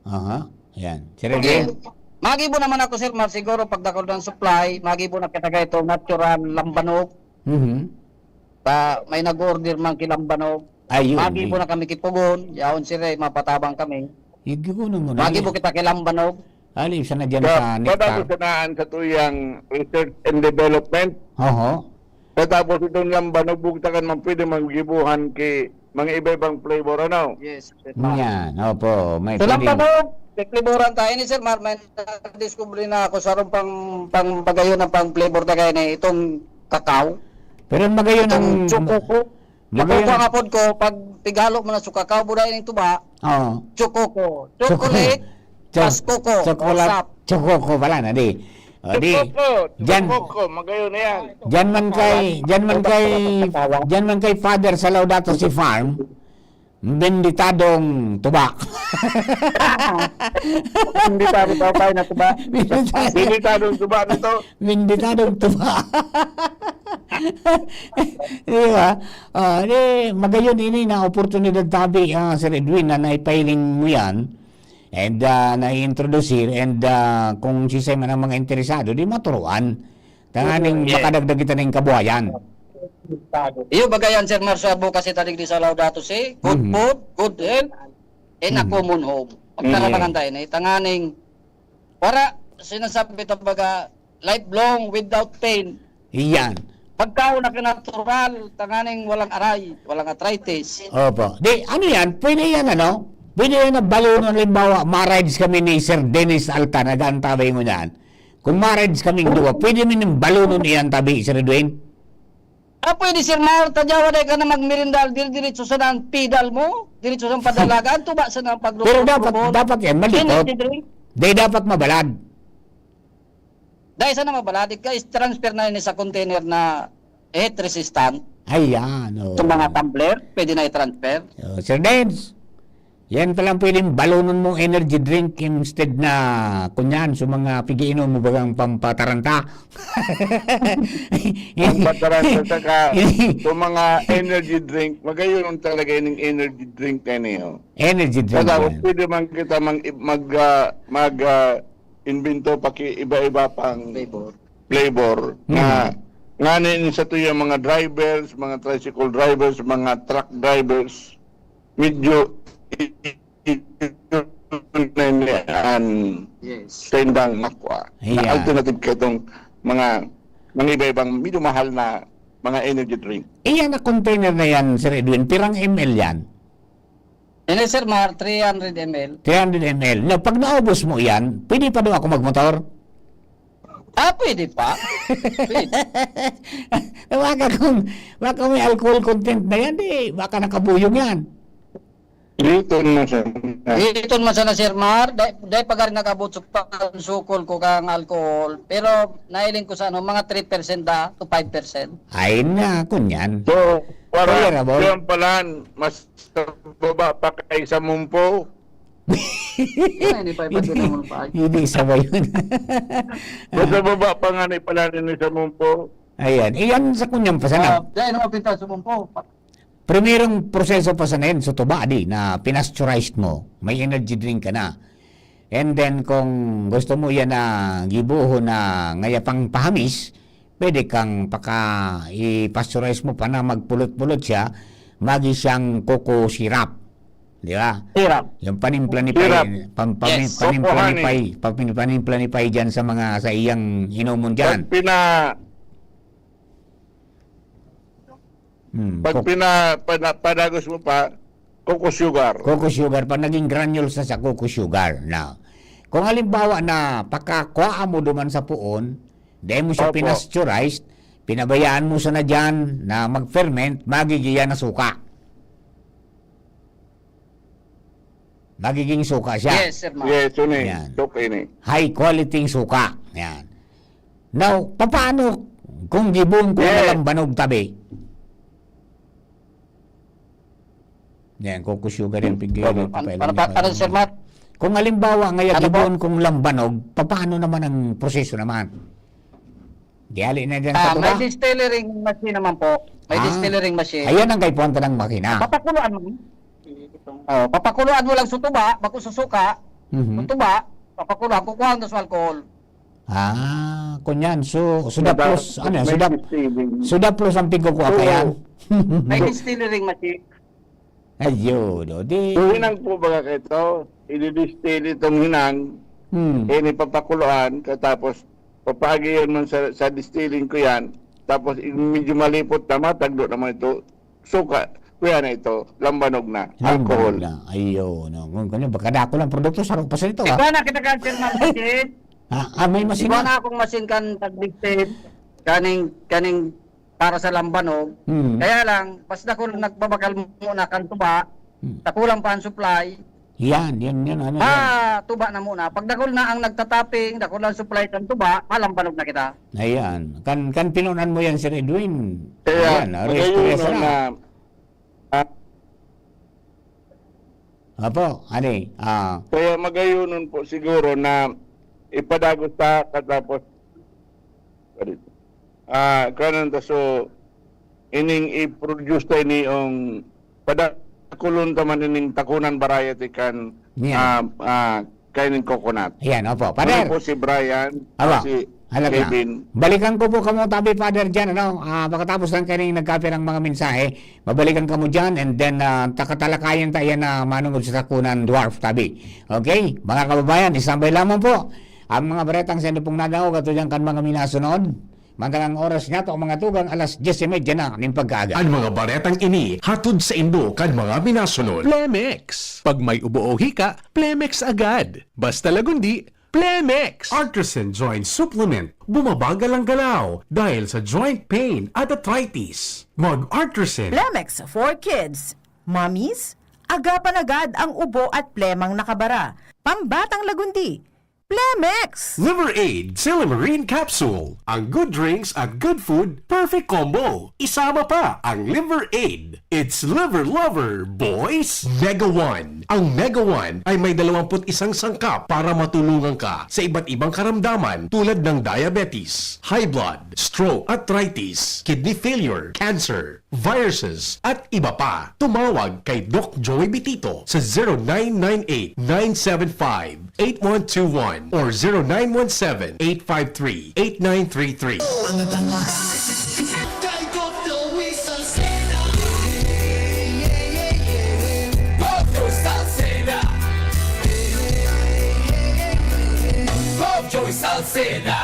Aha. Yan. Sir Edwin? Magibo naman ako, Sir Mar, siguro pag dakul ng supply, magibo na kita kayo itong natural lambanog. Mhm. Ta, may nag-order man ki lambanog. Ayun, Magibo eh. na kami ki Pugon, yaon sila, eh, mapatabang kami. Yung gikuno mo na Magibo eh. kita ki lambanog. Ali, isa na dyan Sa, sa Nectar. Patapos na ang sa tuyang research and development. Oho. Katapos itong lambanog, bugtakan man pwede maggibuhan ki mga iba-ibang flavor, ano? Yes, Sir Mar. Yan, opo. May So, pwedeng lambanog, kikliburan tayo ni Sir Mar, may nadiscover na ako sa harong pang, pang bagayon ng pang flavor na kaya na itong kakao. Pero magayon ang Itong choco ko. Magayon. Choco ko ang apod ko, pag pigalo mo na sa kakao, buda ining tuba, Oo. choco ko. Choco. Chocolate, Cho-, plus coco. Chocolate, Usap. Choco ko pala na di. O, di. Choco ko, Jan-, choco ko, magayon na yan. Jan man kay, jan man kay, jan man kay Father sa Laudato Si Farm, benditadong tuba. Benditado pa na tuba. Benditado. Benditadong tuba nito. Benditadong tuba. Di ba? Ah, di, magayon ini na oportunidad tabi, ah, Sir Edwin, na naipahiling mo yan. And, ah, nai-introduce, and, ah, kung sisay man ang mga interesado, di maturuan. Tanganing Yes. makadagdag kita ning kabuhayan. Iyo, bagayan, Sir Mar, sa advocacy ta digdi sa Laudato Si, good Mhm. food, good health, and a Mhm. common home. Pagtarabangan Mhm. tayo na, tanganing, para sinasabi ta baga, lifelong without pain. Iyan. Pagkaon na kinatural, tanganing walang aray, walang arthritis. Opo. Di, ano yan? Pwede yan, ano? Pwede yan na balon, halimbawa, ma-rides kami ni Sir Dennis Alta, nag-aantabay mo niyan. Kung ma-rides kaming duwa, pwede mo nang balonon iyan tabi, Sir Edwin? Ah, pwede, Sir Mar, tadyawa dai ka na magmerindal, dir-, diretso sa daan, pedal mo, diretso sa padalagan, tuba sa nang Pero dapat, pagrubot-rubot. dapat yan, malikot. Energy drink. Di dapat mabalad. Dai sana mabalad, ika-transfer na ini sa container na heat resistant. Ayan, oo. Sa mga tumbler, pwede na i-transfer. Oh, Sir Dens, yan palang pwedeng balonon mo energy drink instead na, kunyan, sa mga pigiinom mo bagang pampataranta. Pampataranta, saka sa mga energy drink, magayon talaga yung energy drink na niyo. Energy drink Saka yan. pwede man kita mang, mag, ah, mag, ah, invento pa ki iba-iba pang Flavor. flavor Mm. na ngani ni sa tuyang mga drivers, mga tricycle drivers, mga truck drivers, medyo i-, i-, i-, an Yes. sa indang makwa. Na Ayan. alternative ka itong mga, mga iba-ibang medyo mahal na mga energy drink. Iyan na container na yan, Sir Edwin, pirang M L yan? Ini, Sir Mar, three hundred M L. Three hundred M L. Now, pag naubos mo iyan, pwede pa daw ako magmotor? Ah, pwede pa. Pwede. Baka kung, baka may alcohol content na yan, di, baka nakabuyong yan. Dito na siya. Dito naman sana, Sir Mar. Dai, dai pa gari nag-abot sa pansukol ko kang alcohol. Pero nailing ko sa ano, mga three percent da, to five percent. Ay na, kunyan. So, para Tolerable. yan pala, mas sa baba pa kaysa Mumpo. Ay, hindi pa iba din ang mga paay. Hindi sabay yun. Mas sa baba pa nga ni pala ni sa Mumpo. Ayan. Iyan sa kunyang pasanap. Ah, dahil naman pinta sa Mumpo. Primerong proseso pa sana yan, sa tuba, di, na pinasteurized mo. May energy drink ka na. And then, kung gusto mo yan na gibohon na ngaya pang pahamis, pwede kang paka-, i-pasteurize mo pa na magpulot-pulot siya, magi siyang coco syrup. Di ba? Syrup. Yung panimpla ni Pay, Syrup. pam-, pami-, Yes. panimpla ni Coco honey. Pay, pam-, panimpla ni Pay dyan sa mga, sa iyang inomon dyan. Pag pina-, Hmm, Pag coco. pina-, pana-, padagos mo pa, Coco sugar. Coco sugar, pag naging granules na siya, coco sugar na. Kung halimbawa na pakakuha mo duman sa puon, dahil mo siya Opo. pinasteurize, pinabayaan mo sana dyan na mag-ferment, magiging yan na suka. Magiging suka siya. Yes, sir, ma'am. Yes, yun eh. Yan. Suka yun eh. High quality suka. Yan. Now, papaano kung gibohon ko Yes. na lambanog tabi? Yan, coco sugar yan, pigil, Ano, papailan ano, niya pa ano, yan. Sir Matt? Kung halimbawa, ngayon, Ano po? gibohon kong lambanog, papaano naman ang proseso naman? Di hali na dyan sa Ah, may tuba? Distilling machine naman po. May Ah. distilling machine. Ayan ang kaipuhan ta ng makina. Papakuluan mo. Oh, papakuluan mo lang sa tuba, bako sa suka. Mhm. Sa tuba, papakuluan, kukuhaan na sa alcohol. Ah, kunyan. So, so May da-, plus, ano yan? may So da-, distilling. so da plus ang pigkukuha Oo. kayan? May distilling machine. Ayun, o, di So, hinang po baga kaito, ididistil itong hinang, Hmm. eh, ipapakuluan, katapos papaagi yan man sa, sa distilling ko yan, tapos i-, medyo malipot na, matagdo naman ito, suka, kuya na ito, lambanog na, Lambanog alcohol. na. Ayun, o. Ngun-, ngun-, baka dako lang produkto, saro pa sa ito, ah. Ikaw na kita cancer ng machine. Ah, ah, may machine Ikaw na. na akong machine kan pag-distil, kaning, kaning para sa lambanog. Hmm. Kaya lang, mas dakul nagbabakal muna kan tuba, Hmm. dakulang pa ang supply. Yan, yan, yan, ano, Ah, yan. tuba na muna. Pag dakul na ang nagtataping, dakul ang supply kan tuba, malambanog na kita. Ayan. Kan, kan pinunan mo yan, Sir Edwin. Kaya, Ayan, ah, magayon rest, rest na. na, ah, Apo, ani, ah. Kaya magayonon po siguro na ipadagos ta katapos, ah, kanan ta, so, ining i-produce ta ini yung padakulon ta man ining takunan variety kan, Yan. ah, ah, kaining coconut. Yan, opo. Father. Ano po si Brian, Awa, si halak na. Kevin. Balikan ko po kamo tabi, Father, dyan, ano? Ah, pagkatapos ng kaining nagkapirang mga mensahe, mabalikan kamo dyan, and then, ah, takatalakayan ta yan na manungod sa takunan dwarf tabi. Okay? Mga kababayan, isambay lamang po ang mga baretang sa inyo pong nadangog at dyan kan mga minasunod. Mandalang oras niya to, ang mga tugang, alas dyes y media na nin pagkaaga. Ang mga baretang ini, hatod sa indo kan mga minasunod. Plemex. Pag may ubo o hika, Plemex agad. Basta Lagundi, Plemex! Artresin Joint Supplement. Bumabagal ang galaw dahil sa joint pain at arthritis. Mag-Artresin. Plemex for kids. Mommies, agapan agad ang ubo at plemang nakabara. Pambatang Lagundi, Plemex! Liver Aid Silymarin Capsule. Ang good drinks at good food, perfect combo. Isama pa ang Liver Aid. It's Liver Lover, boys! Mega One. Ang Mega One ay may dalawampu't isang sangkap para matulungan ka sa iba't ibang karamdaman tulad ng diabetes, high blood, stroke, arthritis, kidney failure, cancer, viruses, at iba pa. Tumawag kay Doc Joey Bitito sa zero nine nine eight, nine seven five, eight one two one or zero nine one seven, eight five three, eight nine three three. Angat ang mas. Kay Doc Joey Salceda. Doc Joey Salceda. Doc Joey Salceda.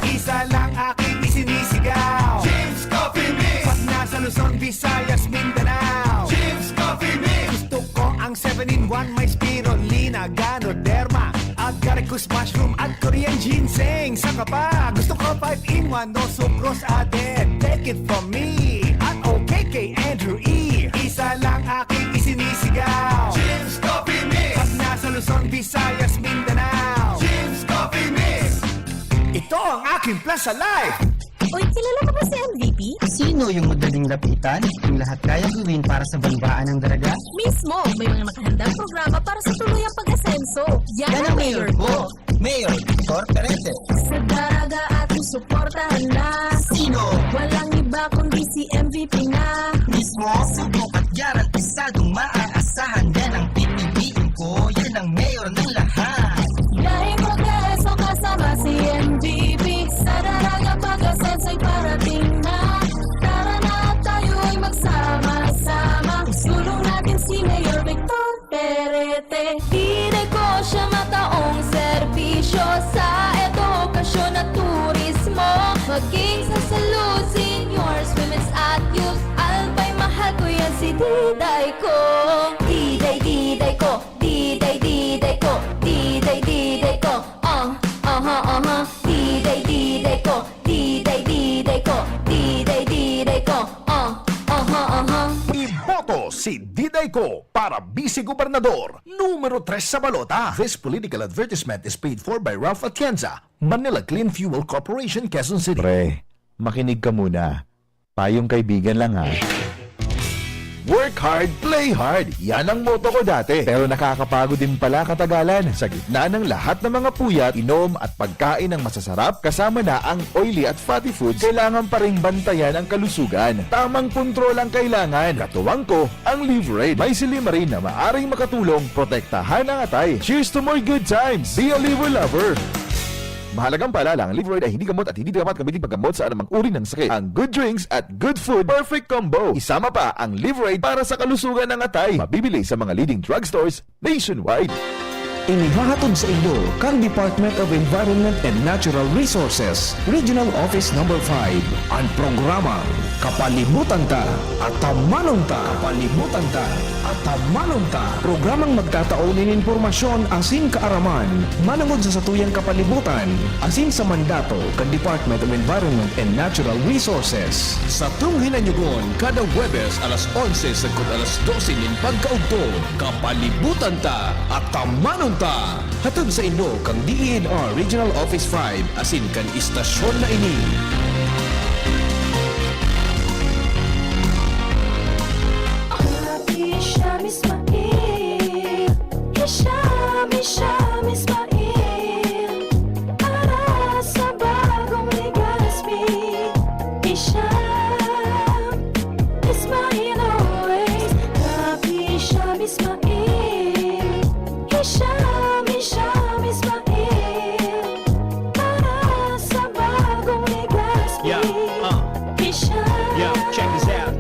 Isa lang aking isinisigaw. James Coffee Mix. Pag nasa Luzon, Visayas, Mindanao. James Coffee Mix. Gusto ko ang seven-in-one, may spirulina, ganoderma, agaricus mushroom at Korean ginseng. Saka pa, gusto ko five-in-one, no sucrose added. Take it from me at okay kay Andrew E. Isa lang aking isinisigaw. James Coffee Mix. Pag nasa Luzon, Visayas, Mindanao. James Coffee Mix. Ito ang aking plan sa life. Uy, kilala ka ba si M V P? Sino yung madaling lapitan? Yung lahat kayang gawin para sa banwaan ng Daraga? Mismo! May mga nakahandang programa para sa tuluyang pag-asenso. Yan ang mayor ko. Mayor Victor Perete. Sa Daraga ating suportahan na. Sino? Walang iba kundi si M V P na. Mismo? Subok at garantisadong maaasahan. Yan ang pipiliin ko. Yan ang mayor ng lahat. Dahil progreso kasama si M V P. Sa Daraga pag-asenso'y parating na. Tara na at tayo'y mag- King sa salud, seniors, women's at youth, Albay mahal ko yan si Diday ko. Diday, Diday ko, Diday, Diday ko, Diday, Diday ko. Uh, aha, aha. Diday, Diday ko, Diday, Diday ko, Diday, Diday ko. Uh, aha, aha. Iboto si Diday Ko para Vice Gobernador, numero tres sa balota. This political advertisement is paid for by Ralph Atienza, Manila Clean Fuel Corporation, Quezon City. Pre, makinig ka muna. Payong kaibigan lang ha. Work hard, play hard. Yan ang motto ko dati. Pero nakakapagod din pala katagalan. Sa gitna ng lahat ng mga puyat, inom at pagkain ng masasarap, kasama na ang oily at fatty foods, kailangan pa ring bantayan ang kalusugan. Tamang kontrol ang kailangan. Katuwang ko, ang Livraid. May silymarin na maaring makatulong protektahan ang atay. Cheers to more good times! Be a liver lover! Mahalagang paalala, ang Livraid ay hindi gamot at hindi dapat gamitin paggamot sa anumang uri ng sakit. Ang good drinks at good food, perfect combo. Isama pa ang Livraid para sa kalusugan ng atay. Mabibili sa mga leading drugstores nationwide. Inihahatod sa inyo kan Department of Environment and Natural Resources, Regional Office Number five, an programang Kapalibutan Ta, Atamanon Ta. Kapalibutan Ta, Atamanon Ta. Programang magtatao nin impormasyon asin kaaraman manongod sa satuyang kapalibutan asin sa mandato kan Department of Environment and Natural Resources. Satong hinanyugon kada Huwebes alas onse sagkod alas dose nin pagkaugto. Kapalibutan Ta, Atamanon Ta. Hatod saindo kan D E N R Regional Office five asin kan istasyon na ini. Hisham Ismail, Hisham, Hisham Ismail, para sa bagong Legazpi. Hisham Ismail always, Kap Hisham Ismail. Hisham, Hisham Ismail, para sa bagong Legazpi. Yeah, uh. Hisham Yo, check this out.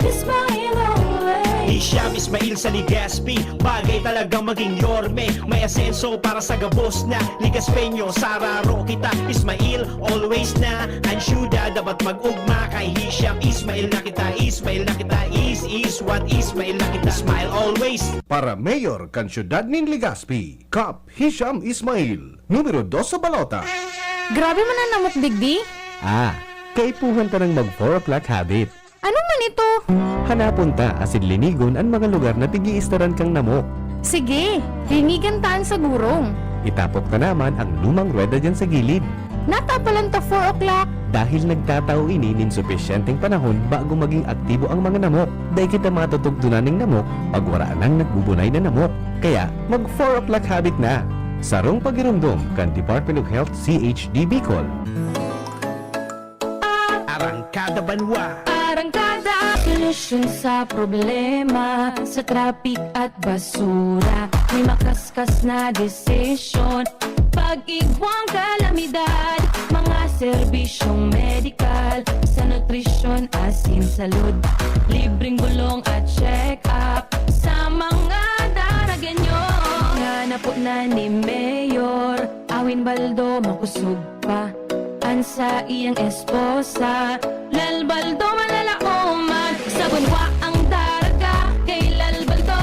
Ismail always. Hisham Ismail sa Legazpi, bagay talagang maging Yorme. May asenso para sa gabos na Legazpeño. Sararo kita, Ismail, always na. Ang syudad dapat mag-ugma kay Hisham Ismail na kita. Ismail na kita, is, is what Ismail na kita. Smile always. Para mayor kan siyudad nin Legazpi, Kap Hisham Ismail, numero dos sa balota. Grabe man an namok digdi. Ah, kaipuhan ta nang mag four o'clock habit. Ano man ito? Hanapon ta asin linigon an mga lugar na pig-iistaran kang namok. Sige, linigan ta an sa gurong. Itapok ta naman ang lumang ruweda diyan sa gilid. Natapalan ta four o'clock. Dahil nagtatao ini nin supisyenteng panahon bago maging aktibo ang mga namok. Dai kita matutugtunan ning namok pag wara nang nagbubunay na namok. Kaya, mag four o'clock habit na! Sarong pagiromdom kan Department of Health C H D Bicol. Arangkada Banwa. Arangkada, solusyon sa problema sa traffic at basura. May makaskas na desisyon pag-igwang kalamidad. Mga serbisyong medikal, sa nutrisyon, asin salud. Libreng bulong at check-up sa mga Daragenyo. Nga napunan ni Mayor Awin Baldo, makusog pa an saiyang esposa, Lal Baldo malalaoman. Sa banwa ang daraga kay Lal Baldo,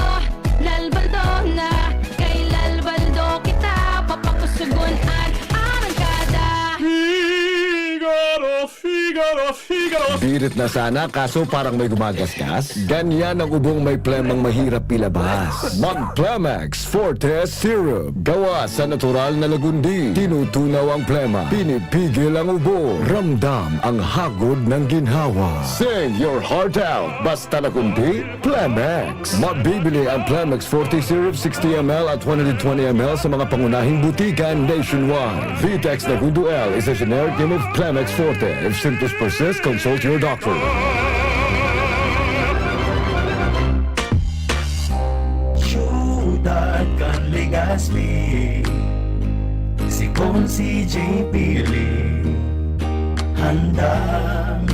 Lal Baldo na. Kay Lal Baldo kita papakusugon an arangkada. Figaro, Figaro, Figaro. Birit na sana, kaso parang may gumagasgas. Ganyan ang ubong may plemang mahirap ilabas. Mag Plemex Forte Syrup. Gawa sa natural na lagundi. Tinutunaw ang plema. Pinipigil ang ubo. Ramdam ang hagod ng ginhawa. Sing your heart out. Basta lagundi, Plemex. Mabibili ang Plemex Forte Syrup sixty M L at one hundred twenty M L sa mga pangunahing butika nationwide. Vitex Nagundo L is a generic name of Plemex Forte. If symptoms persist, consult your doctor. Siyudad kan Legazpi, si Consi J P Lee, handang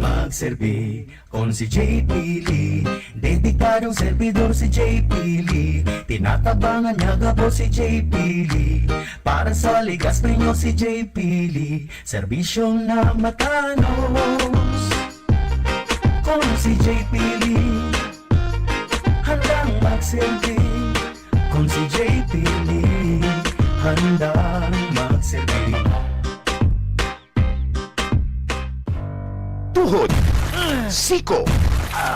mag Serbi, kon si J P Lee, dedikadong servidor si J P Lee. Tinatabangan niya gabos si J P Lee. Para sa ligas, prenyo si J P Lee, serbisyong na matanos. Kon si J P Lee, handang magserbi. Kon si J P Lee, handang magserbi. Tuhod, siko,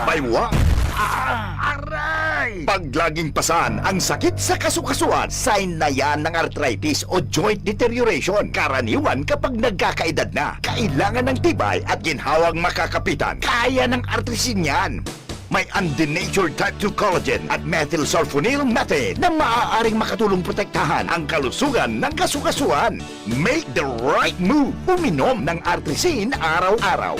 baywa, aray! Pag laging pasan ang sakit sa kasukasuan, sign na yan ng arthritis o joint deterioration. Karaniwan kapag nagkakaedad na, kailangan ng tibay at ginhawang makakapitan. Kaya ng artrisin yan. May undenatured type two collagen at methylsulfonyl methane na maaaring makatulong protektahan ang kalusugan ng kasukasuan. Make the right move. Uminom ng Artrisin araw-araw.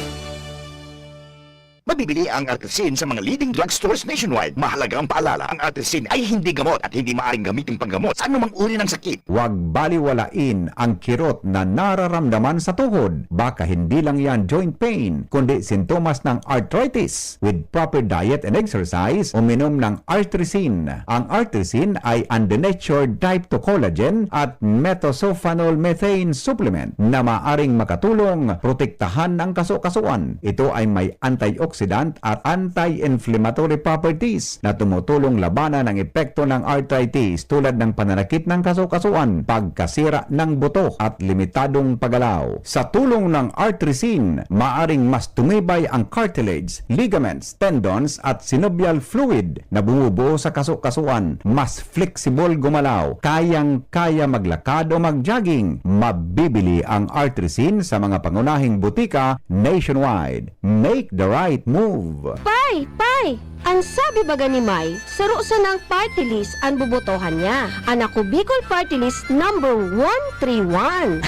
Mabibili ang Artrisin sa mga leading drugstores nationwide. Mahalagang paalala, ang Artrisin ay hindi gamot at hindi maaaring gamitin panggamot sa anumang uri ng sakit. Huwag baliwalain ang kirot na nararamdaman sa tuhod. Baka hindi lang yan joint pain, kundi sintomas ng arthritis. With proper diet and exercise, uminom ng Artrisin. Ang Artrisin ay undenatured type two collagen at methylsulfonyl methane supplement na maaring makatulong protektahan ang kasukasuan. Ito ay may antioxidant at anti-inflammatory properties na tumutulong labanan ang epekto ng arthritis tulad ng pananakit ng kasukasuan, pagkasira ng buto at limitadong paggalaw. Sa tulong ng Artrisin, maaring mas tumibay ang cartilage, ligaments, tendons at synovial fluid na bumubuo sa kasukasuan. Mas flexible gumalaw, kayang-kaya maglakad o mag-jogging. Mabibili ang Artrisin sa mga pangunahing butika nationwide. Make the right move! Pay! Pay! An sabi baga ni May, saro sanang party list an bobotohan niya. An Ako Bicol Party List number one three one.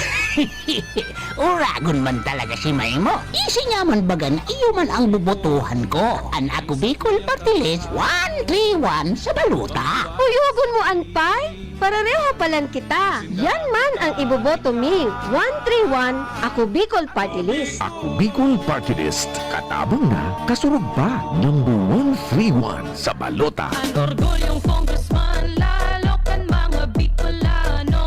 Uragon man talaga si May mo. Isi niya man baga na iyo man ang bobotohan ko. An Ako Bicol Party List one three one sa balota. Uyogon mo an Pay? Parareho palan kita. Yan man ang iboboto mi. One three one, Ako Bicol Party List. Ako Bicol Party List. Katabang na, kasurog pa. Number one three one sa balota. An orgulyong congressman, lalo kan mga Bicolano.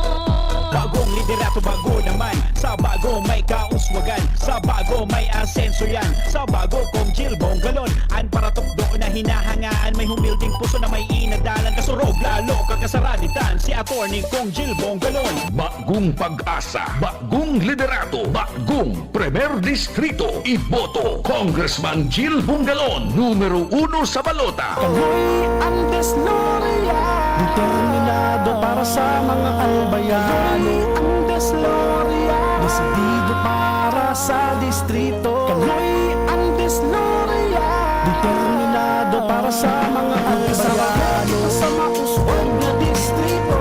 Bagong liderato, bago naman. Sa bago may kauswagan. Sa bago may asenso yan. Sa bago, Cong Jil Bongalon. An paratukdo na hinahangaan. May humilding puso na may inadalan. Kasurog, lalo kakasaraditan. Si Attorney Cong Jil Bongalon. Bagong pag-asa, bagong liderato, bagong Primer Distrito, iboto, Congressman Jil Bungalon, numero uno sa balota. Kaloy ang Desloria, determinado para sa mga albayano. Kaloy ang Desloria, desidido para sa distrito. Kaloy ang Desloria, determinado para sa mga albayano. Sa mauswag na distrito,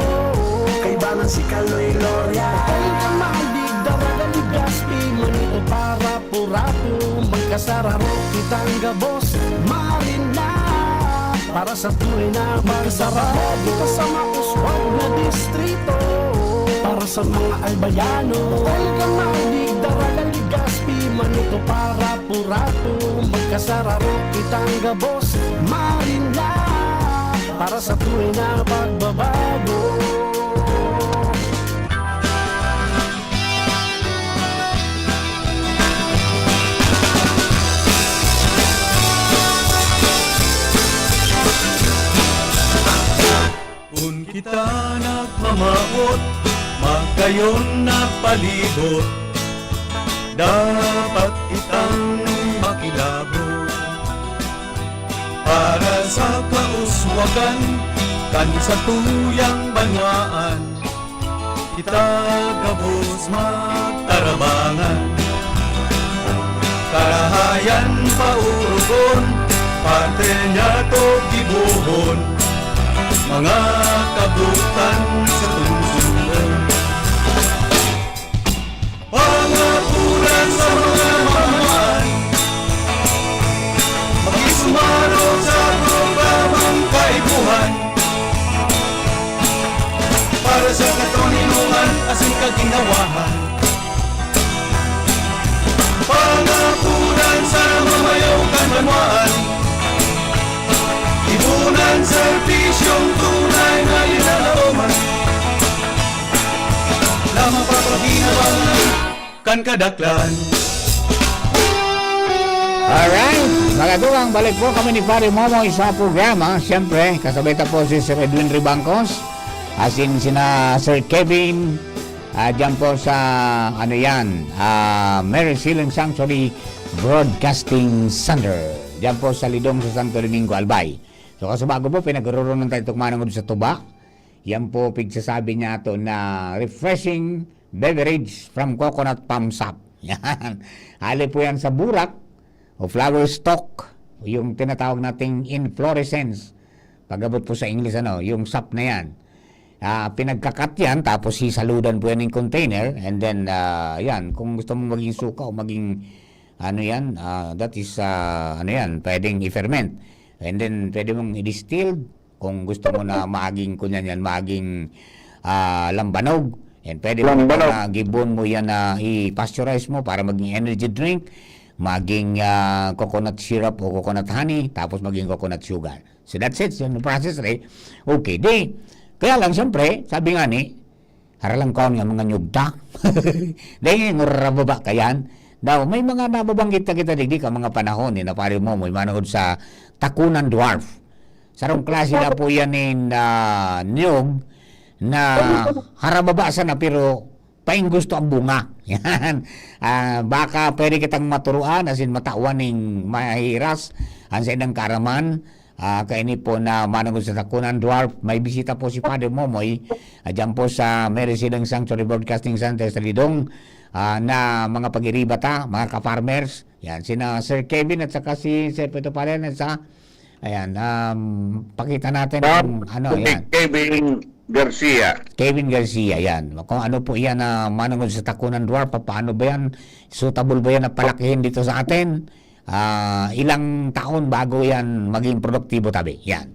kaibanan si Kaloy Loria. Kaloy ang mga digdaragan, ligas, pimanito para Purato, magkasararo kitang gabos, marin na. Para sa tunay na magsararo, kita sa mauswag na distrito. Para sa mga albayano, Olga Madig, Daraga, Legazpi, Manito, para Purato, magkasararo kitang gabos, marin na. Para sa tunay na pagbabago. Kun kita nagmamawot, magayon na palibot, dapat kitang makilabot. Para sa kauswagan kan satuyang banwaan, kita gabos magtarabangan. Karahayan paurugon, parte niya to gibohon, mga kabutan sa tungsungon. Pangapuran sa mga mamahan, makisumaro sa programang kaipuhan. Para sa katoninongan asin kaginhawahan. Pangapuran sa mga Ang kadaklan. Alright, mga tugang, balik po kami ni Pare Momoy sa programa. Siyempre, kasabay ta po si Sir Edwin Ribangcos, asin sina Sir Kevin, ah, dyan po sa, ano yan, ah, Mary Sealing Sanctuary Broadcasting Center. Dyan po sa Lidong sa Santo Domingo, Albay. So, kaso bago po, pinagrurunan tayo itong manungod sa tuba. Yan po, pigsasabi niya to na refreshing beverage from coconut palm sap. Yan. Hali po yan sa burak o flower stalk, yung tinatawag nating inflorescence. Pag-abot po sa English, ano, yung sap na yan. Ah, pinagkakat yan, tapos sisaludan po yan ng container, and then, ah, yan, kung gusto mong maging suka o maging, ano yan, ah, that is, ah, ano yan, pwedeng i-ferment. And then, pwede mong i-distilled, kung gusto mo na maging, kunyan yan, maging, ah, lambanog. And pwede mo Lambanog. na gibon mo yan na i-pasteurize mo para maging energy drink, maging, ah, coconut syrup o coconut honey, tapos maging coconut sugar. So that's it, yung process, eh. Okay, di, kaya lang, siyempre, sabi nga ni, haralang kaon nga mga nyugta. Dahil ngurababa ka yan. Daw, may mga nababanggit na kita digdi ka mga panahon, eh, na pare mo, may manungod sa takunan dwarf. Sarong klase na po yan in, ah, niyog na harababa sana pero paing gusto ang bunga. Yan. Ah, baka pwede kitang maturuan, as in, matawan ning mahiras, ang sa inang kaaraman. Ah, kaini po na manungod sa takunan dwarf, may bisita po si Father Momoy, ah, dyan po sa Mary Silang Sanctuary Broadcasting Center sa Lidong, ah, na mga pag-iriba ta, mga ka-farmers. Yan, sina Sir Kevin at saka si Sir Pedro Palen at sa, ayan, um, pakita natin Ma'am, kung ano, si yan. Kevin Garcia. Kevin Garcia, yan. Kung ano po yan na manungod sa takunan dwarf, paano ba yan? Suitable ba yan na palakihin dito sa atin? Ah, ilang taon bago yan maging produktibo, tabi? Yan.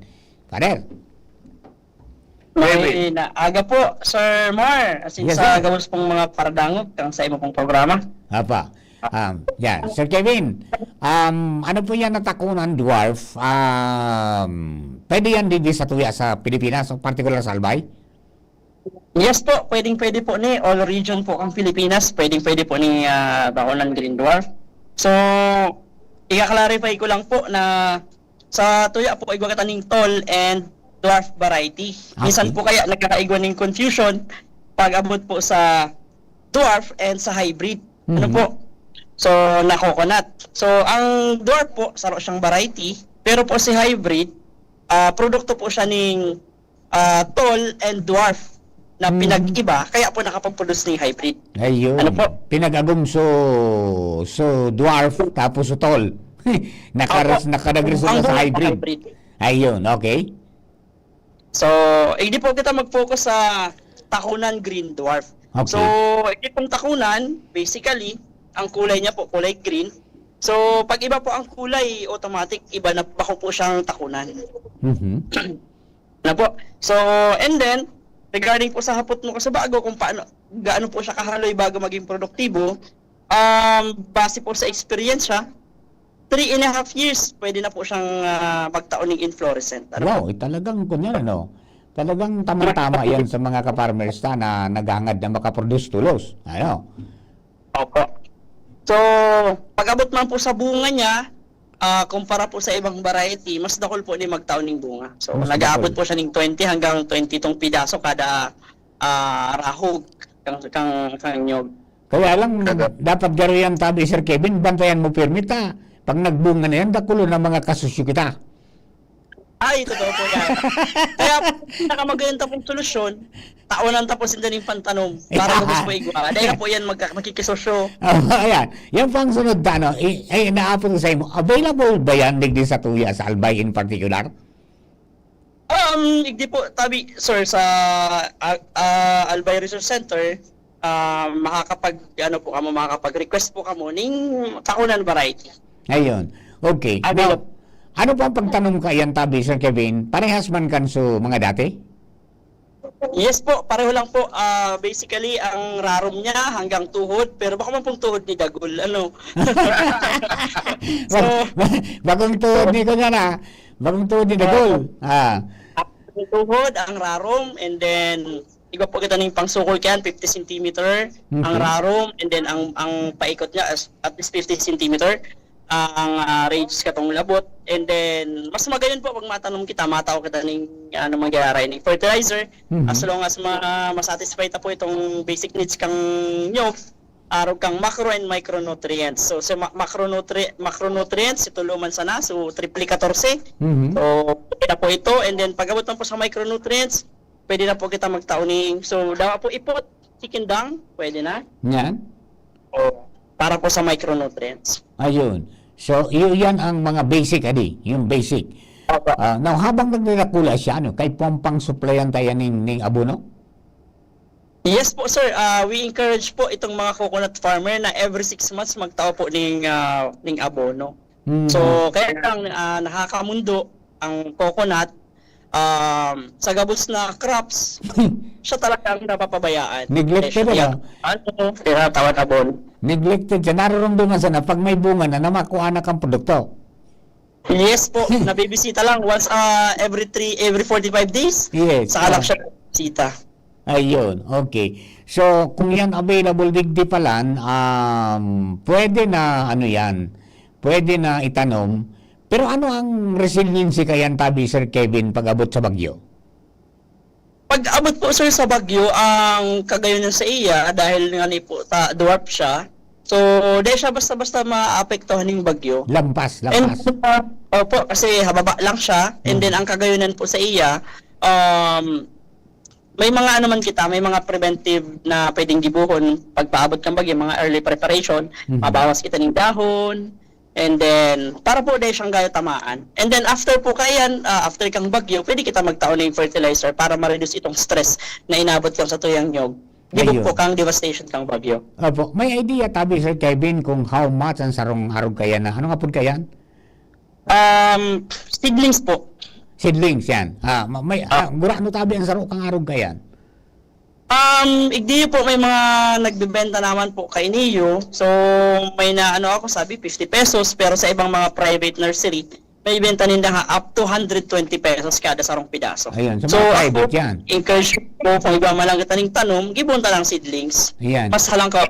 Father? May Kevin. na aga po, Sir Mar, as in Yes, sa sir. gabos pong mga paradangog, kang sa imo pong programa. Apa. Um, yan. Sir Kevin, um, ano po yan na takunan dwarf? Um, pwede yan din sa tuya sa Pilipinas, o particular sa Albay? Yes po, pwedeng pwede po ni all region po ang Pilipinas, pwedeng pwede po ni ah, takunan green dwarf. So, i-clarify ko lang po na sa tuya po, igwa kita ning tall and dwarf variety. Minsan Okay. po kaya nagkakaigwa ning confusion pag abot po sa dwarf and sa hybrid. Ano Mhm. po? So, na coconut. So, ang dwarf po, saro siyang variety, pero po si hybrid, ah, produkto po siya ning ah, tall and dwarf na Mm. pinag-iba, kaya po nakapag-produce ng hybrid. Ayun. Ano po? Pinag-agom so, so dwarf, tapos so tall. Nakares-, Opo. Nakadagresulta Ang sa dwarf, hybrid. hybrid. Ayun, okay. So, hindi po kita mag-focus sa takunan green dwarf. Okay. So, hindi pong takunan, basically, ang kulay niya po, kulay green. So, pag iba po ang kulay, automatic, iba na, bako po siyang takunan. Mhm. Ano po? So, and then, regarding po sa hapot mo kasi bago kung paano, gaano po siya kahaloy bago maging produktibo, um, base po sa experience siya, three and a half years, pwede na po siyang, ah, magtaon ng inflorescent. Ano Wow, po? eh, talagang kunyan, ano, talagang tamang-tama yan sa mga ka-farmers na, na naghahangad na makaproduce tulos. Ano? Opo. So, pag-abot man po sa bunga niya, ah, kumpara po sa ibang variety, mas dakul po ni magtaon ning bunga. So, Mas nag-aabot dakul. po siya ning twenty hanggang twenty tong pidaso kada, ah, rahog kang, kang, kang nyog. Kaya lang, Kada dapat garo yan, tabi, Sir Kevin, bantayan mo pirmi ta. Pag nagbunga na yan, dakulo na mga kasusyo kita. Ay, totoo po yan. Kaya, pinakamaganda pong solusyon, taonan ta po sinda ning pantanom para gabos po igwa. Dahil na po yan, magka-, makikisosyo. Oh, ayan. Yan po ang sunod na, ano, i-, ay, inaapon ko sa imo. Available ba yan, digdi sa tuya, sa Albay in particular? Um, igdi po, tabi, sir, sa, ah, ah, Albay Resource Center, ah, makakapag, ano po kamo, makakapag-request po kamo ning takunan variety. Ayun. Okay. Ano Now, po? ano po ang pagtanom ka yan, tabi, Sir Kevin? Parehas man kan so mga dati? Yes po, pareho lang po. Ah, basically, ang rarom niya hanggang tuhod, pero bako man pong tuhod ni Dagul, ano? So, Ba-, ba-, bagong tuhod ni, kunya na. Bagong tuhod ni Dagul. Ah. Ang tuhod, ang rarom, and then Igwa po kita ning pangsukol kayan, fifty centimeter ang Mhm. rarom, and then ang, ang paikot niya is at least fifty centimeter ang, ah, radius katong labot. And then, mas magayon po pag matanom kita, matao kita ning, ano, mangyayari, ning fertilizer. Mhm. As long as ma-, ma-satisfy ta po itong basic needs kang nyog, arog kang macro and micronutrients. So, sa ma-, macronutri-, macronutrients, si tulo man sana, so, triple katorse. Mhm. So, okay na po ito. And then, pag-abot man po sa micronutrients, pwede na po kita magtao ning, so, dawa po ipot, chicken dung, pwede na. Yan. O, para po sa micronutrients. Ayun. So, iyo yan ang mga basic, adi, yung basic. Opo. Ah, now, habang nagdadakula siya, ano, kay puwang pang-supplyan tayo ning, ning abono? Yes po, sir. Ah, we encourage po itong mga coconut farmer na every six months magtao po ning, ah, ning abono. Mm. So, kaya lang, ah, nakakamundo ang coconut, um, sa gabos na crops, siya talaga ang napapabayaan. Neglected, Siya, ano? Ano, tinatawag abono. Neglected siya. Narurumduman sana pag may bunga na, na makuha na kang produkto. Yes po, nabibisita lang once, ah, every three, every forty-five days. Yes, Saka lang ah. siya bisita. Ayun, okay. So, kung yan available digdi pa lang, um, pwede na, ano yan, pwede na itanom. Pero ano ang resiliency kayan tabi, Sir Kevin, pag-abot sa bagyo? Pag-abot po, sir, sa bagyo, ang kagayon sa iya, dahil nga ni po ta-, dwarf siya, so, di siya basta-basta maapektuhan ng bagyo. Lampas, And, lampas. uh, opo, kasi hababa lang siya. And Mm. then, ang kagayonan po sa iya, um, may mga ano man kita, may mga preventive na pwedeng gibuhon pagpaabot ng bagyo, mga early preparation, Mhm. mabawas kita ng dahon, and then, para po dahil siyang gaya tamaan. And then, after po kaiyan, ah, after kang bagyo, pwede kita magtao ng fertilizer para ma-reduce itong stress na inabot kang sa tuyang nyog. Gibo Ayun. po kang devastation kang bagyo. Opo. May idea tabi, Sir Kevin, kung how much ang sarong arog kaya na? Ano nga pud kaya? Um, seedlings po. Seedlings yan. Ah, ma-, may, Ah. ah, gurano tabi ang saro kang arog kaya? Um, igdi po, may mga nagbebenta naman po kay Neo. So, may na ano ako, sabi, fifty pesos. Pero sa ibang mga private nursery, may benta ninda nga up to hundred twenty pesos kada sarong pidaso. Ayun, sa So, mga private ako, yan. encourage po kung iba man lang kita ning tanom, gibon ta lang seedlings. Ayan. Mas halang ka.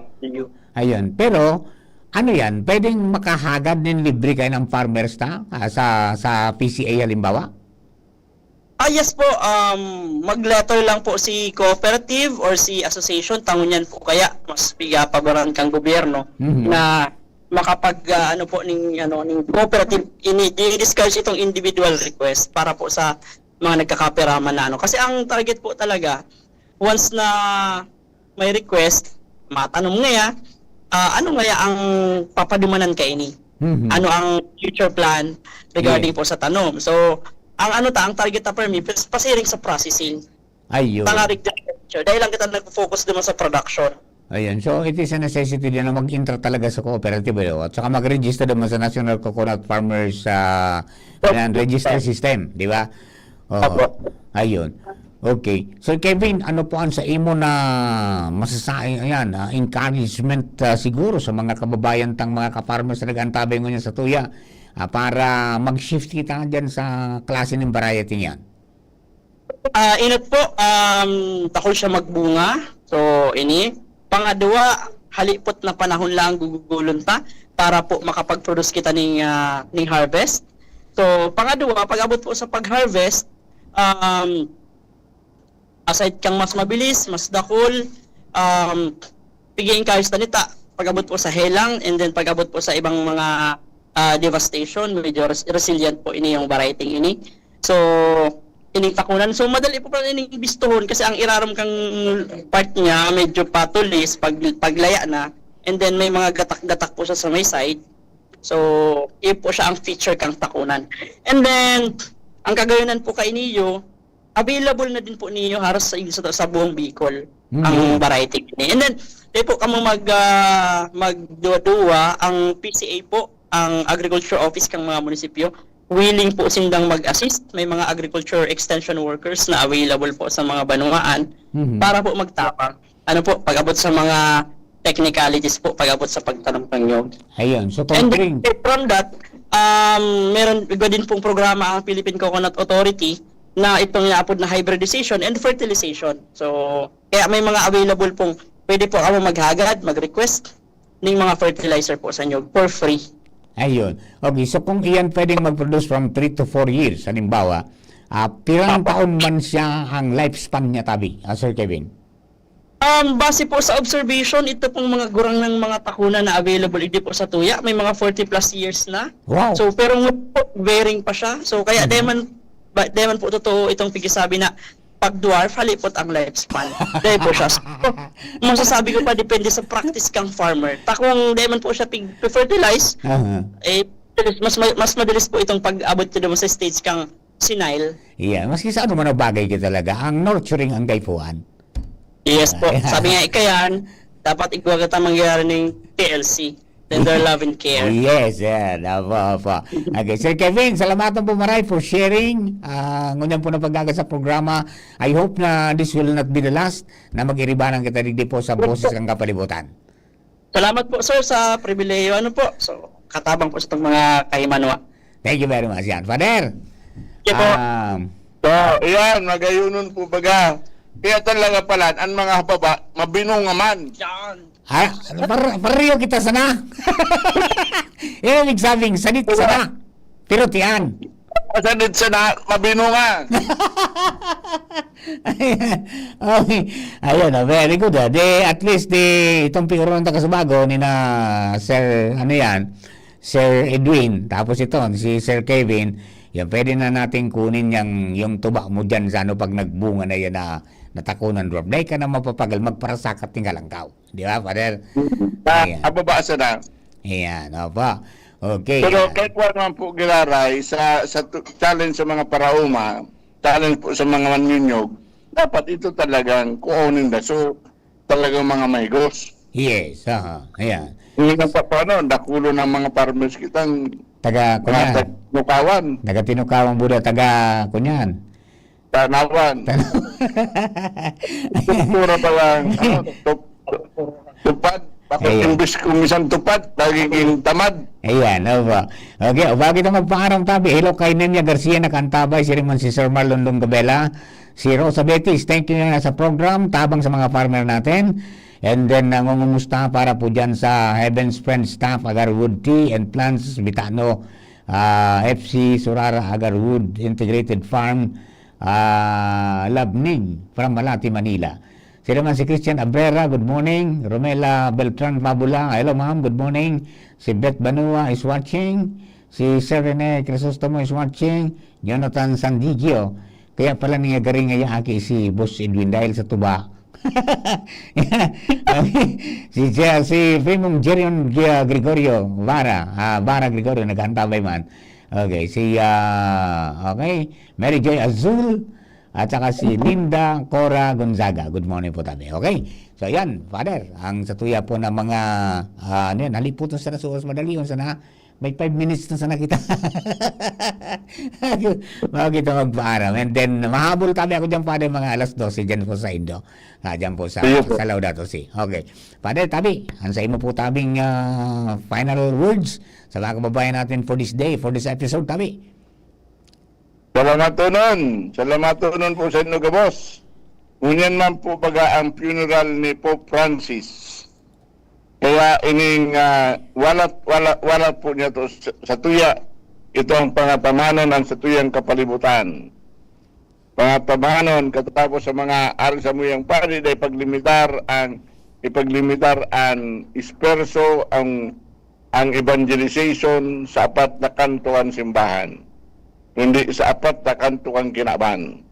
Ayun. Pero, ano yan? Pwedeng makahagad nin libre kayo ng farmers ta? Ah, sa, sa P C A halimbawa? Ah, yes po. Um, mag-letter lang po si cooperative or si association, tangon yan po kaya mas pigapaboran kang gobyerno Mhm. na makapag, ah, ano po, ning, ano, ning cooperative, ini, i-discourage itong individual request para po sa mga nagkakaperaman na ano. Kasi ang target po talaga, once na may request, matanom ngaya, ah, ano ngaya ang papadumanan kaini? Mhm. Ano ang future plan regarding Yes. po sa tanom? So, ang ano ta, ang target ta permi, pas-, pasiring sa processing. Ayun. Tangarig dyan, sir. Dahil lang kita nag-focus naman sa production. Ayan. So, it is a necessity din na mag-intra talaga sa cooperative, eh, oh. At saka mag-register naman sa National Coconut Farmers, ah, Opo. ayan, register system, di ba? Oo. Opo. Ayun. Okay. So, Kevin, ano po ang sa imo na masasabi, ayan, ah, encouragement, ah, siguro sa mga kababayan tang mga ka-farmers na nag-antabay ngunyan sa tuya, ah, para mag-shift kita dyan sa klase ng variety niyan? Ah, inot po, um, takol siya magbunga. So, ini. Pangadwa, halipot na panahon lang gugugulon ta para po makapag-produce kita ning, ah, ning harvest. So, pangadwa, pag-abot po sa pag-harvest, um, aside kang mas mabilis, mas dakul, um, pig-i-encourage ta nita, pag-abot po sa helang, and then pag-abot po sa ibang mga, ah, devastation, medyo res-, resilient po ini yung variety ini. So, ining takunan. So, madali po pala ining bistuhon kasi ang irarom kang part niya medyo patulis pag, paglaya na, and then may mga gatak-gatak po siya sa may side. So, yun po siya ang feature kang takunan. And then, ang kagayonan po kay Neo, available na din po Neo haros sa, sa, sa buong Bicol ang Mhm. variety ini. And then, di po kamo mag, ah, magduwa-duwa, ang P C A po, ang agriculture office kang mga munisipyo, willing po sindang mag-assist. May mga agriculture extension workers na available po sa mga banwaan Mhm. para po magtabang. Ano po, pag-abot sa mga technicalities po, pag-abot sa pagtanom ng nyog. Ayun. So, And comparing then, from that, um, meron iba din pong programa ang Philippine Coconut Authority na itong inaapod na hybridization and fertilization. So, kaya may mga available pong, pwede po kamo maghagad, mag-request ng mga fertilizer po sa inyo for free. Ayun. Okay, so kung iyan pwedeng mag-produce from three to four years, halimbawa, ah, pirang Apo. taon man siya ang lifespan niya, tabi, ah, Sir Kevin? Um, base po sa observation, ito pong mga gurang ng mga takunan na available, hindi po sa tuya, may mga forty plus years na. Wow. So, pero ngayon po, bearing pa siya. So, kaya Mhm. di man, ba, di man po totoo itong pagkasabi na pag dwarf, halipot ang lifespan. Dahil po siya. So, masasabi ko pa, depende sa practice kang farmer. Ta kung di man po siya pig-, fertilize, Aha. eh, mas, mas mabilis po itong pag-abot to sa stage kang senile. Yeah, maski sa ano man ang bagay ka talaga, ang nurturing ang kaipuhan. Yes po. Sabi nga, ika yan, dapat igwa kita mangyari ng T L C. Tender love and care. Yes, yeah. Apo, apo. Okay, Sir Kevin, salamat po maray for sharing. Ah, ngunyan po na paggaga sa programa. I hope na this will not be the last na mag-iribanan kita digdi po sa Boses kan Kapalibutan. Salamat po, sir, sa pribilehiyo. Ano po? So, katabang po sa itong mga kahimanwa. Thank you very much, yan. Father, Sige po. um, So, iyan, magayunon po baga. Kaya talaga pala, ang mga hababa, mabinunga man. Yan. Ah, par-, pareho kita sana. Yan ang ibig sabing, sanit sana. Pero tiyan. Sanit sana, mabinunga. Okay. Ayun, oh, very good, ah. Di, at least, di, itong pigurong ng Tagasubago, ni na Sir, ano yan, Sir Edwin, tapos ito, si Sir Kevin, yan, pwede na natin kunin yang, yung tuba mo dyan sa ano, pag nagbunga na yan na natakunan dwarf. Dahil ka na mapapagal, magparasakat ng halangkaw. Di ba, Father? Sa Ayan. ababa sana. Ayan, opo. Okay, Pero ah. kahit wala naman po giraray sa, sa tu-, challenge sa mga paraoma, challenge po sa mga manyunyog, dapat ito talagang kuonin na. So, talagang mga mahigos. Yes, aha, ayan. Yung nagpapaano, dakulo ng mga farmers kitang Taga, mga kunya. tag-, nukawan. Taga Tinukawan, Buda, taga, kunyan. Tanawan. Tan- Struktura pa lang, ano, tup-, tupad. Tapos Ayan. imbis kung minsan tupad, nagiging tamad. Ayan, opo. Okay, o, bago kita magpaaram, tabi, hello kay Nenia Garcia, nakaantabay, siring man si Sir Marlon Longabela, si Rosa Betis, thank you na sa program, tabang sa mga farmer natin. And then, nangungumusta para po dyan sa Heaven's Friend staff, Agarwood Tea and Plants, Bitano, ah, F C Surara, Agarwood Integrated Farm, ah, Labning, from Malate, Manila. Sila man si Christian Abrera, good morning. Romela Beltran Fabula, hello ma'am, good morning. Si Beth Banua is watching. Si Sir Rene Crisostomo is watching. Jonathan Sandigio. Kaya pala niya garing ngaya aki si Boss Edwin dahil sa tuba. Okay. Si Je-, si Primong Jerion G-, Gregorio Vara, ah, Vara Gregorio, naghahantabay man. Okay, si, ah, okay, Mary Joy Azul, at saka si Linda Cora Gonzaga. Good morning po, tabi. Okay? So, yan, Father, ang satuya po ng mga, ah, ano yan, haliputon sa nasuwas madalion sana. May five minutes na sana kita. Bago kita magpaaram. And then, mahabol tabi ako dyan, Father, mga alas dose dyan po sa Indo. Ah, dyan po sa, Ayun po. sa Laudato Si. Okay. Father, tabi, ang sa imo po tabing, ah, final words sa mga kababayan natin for this day, for this episode, tabi. Salamatonon. Salamatonon po sa inyo gabos. Ngunyan man po baga ang funeral ni Pope Francis. Kaya ining, ah, wala, wala, wala po niya to sa, sa tuya. Ito ang pangatamanon ang sa tuyang kapalibutan. Pangatamanon, katapos sa mga ari sa muyang padi, dahil paglimitar ang, ipaglimitar ang esperso, ang, ang evangelization sa apat na kanto kan simbahan, kundi sa apat na kanto kan kinaban.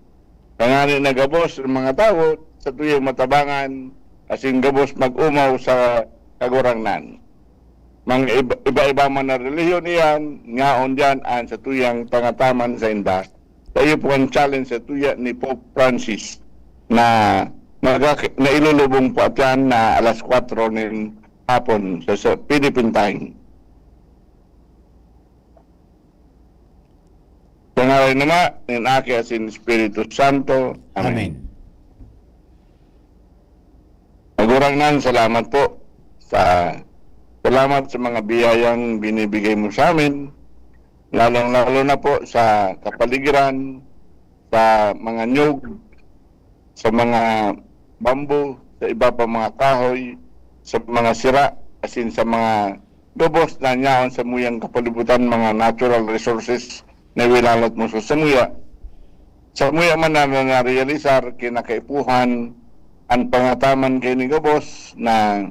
Tangani na gabos ang mga tawo sa tuyang matabangan, asin gabos mag-omaw sa Kagurangnan. Mga iba, iba-iba man na relihiyon iyan, ngaon diyan an satuyang pangataman sa inda. Tayo po ang challenge sa tuya ni Pope Francis na magak-, na ilulubong po atiyan na alas kwatro nin hapon sa, sa Philippine time. Sa ngaran ni Ama, nin Aki, asin Espiritu Santo. Amen. Amen. Kagurangnan, salamat po sa, salamat sa mga biyayang binibigay mo sa amin, lalong-lalo na po sa kapaligiran, sa mga nyog, sa mga bamboo, sa iba pa mga kahoy, sa mga sira, asin sa mga gabos na nyaon sa muyang kapalibutan, mga natural resources na wilalat mo sa samuya. Samuya man na narealisar, kinakaipuhan, an pangataman kaini gabos na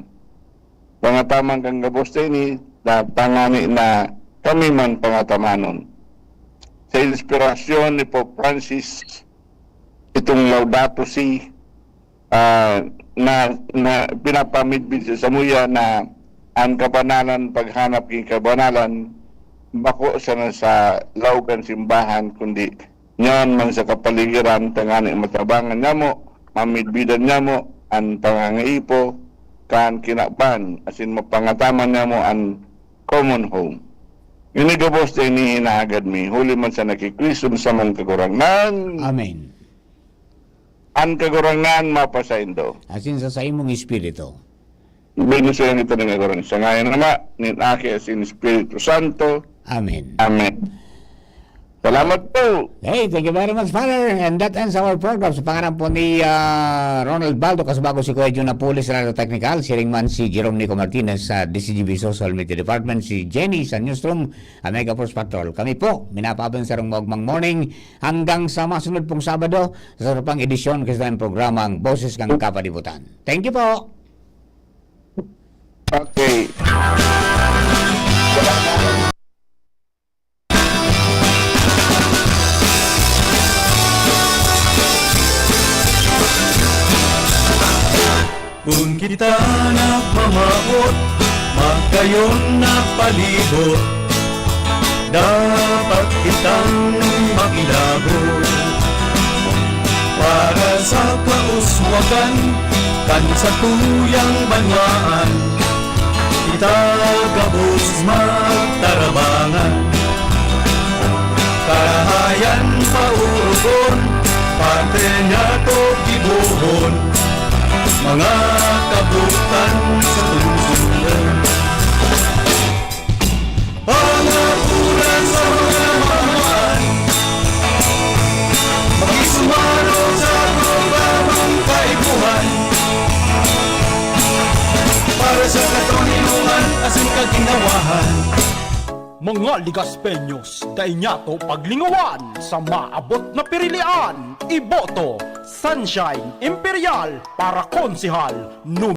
pangataman kan gabos na ini, na tangani na kami man pangatamanon. Sa inspirasyon ni Pope Francis, itong Laudato Si, ah, na, na pinapamidbid sa samuya na an kabanalan, paghanap kin kabanalan, bako sana sa laog kan simbahan, kundi nyaon man sa kapaligiran, tangani matabangan nyamo, mamidbidan nyamo an pangangaipo kan kinaban, asin mapangataman nyamo an common home. Ini gabos na ini hinaagad mi, huli man sa nakikwisyon sa mong Kagurangnan. Amen. An Kagurangnan mapasaindo. Asin sa saimong espiritu. Bendisyonan kita ng Kagurangnan. Sa ngayon Ama, nin Aki, asin Espiritu Santo. Amen. Amen. Salamat po. Hey, thank you very much, Father. And that ends our program. Sa pangalan po ni, ah, Ronald Baldo, kasubago si Kuya Jun Napoles sa Radyo Technical, siring man si Jerome Nico Martinez sa D C G B Social Media Department, si Jenny sa Newsroom, ang Mega Force Patrol. Kami po, minapaabang sa rong maugmang morning hanggang sa masunod pong Sabado, sa sarapang edisyon kasi tayong programang Boses ng Kapalibutan. Thank you po. Okay. Kun kita nagmamawot, magkayon na palibot, dapat kitang makilabot. Para sa kauswagan kan satuyang banwaan, kita gabos magtarabangan. Karahayan paorogon, patria to gibohon, mga kabutan sa tungsungan. Pangapulan sa mga naman, makisumaro sa programang kaipuhan, para sa katoninongan asin kaginawahan. Mga Ligaspeños, dai niyato paglingawan sa maabot na pirilian. Iboto, Sunshine Imperial para konsehal numero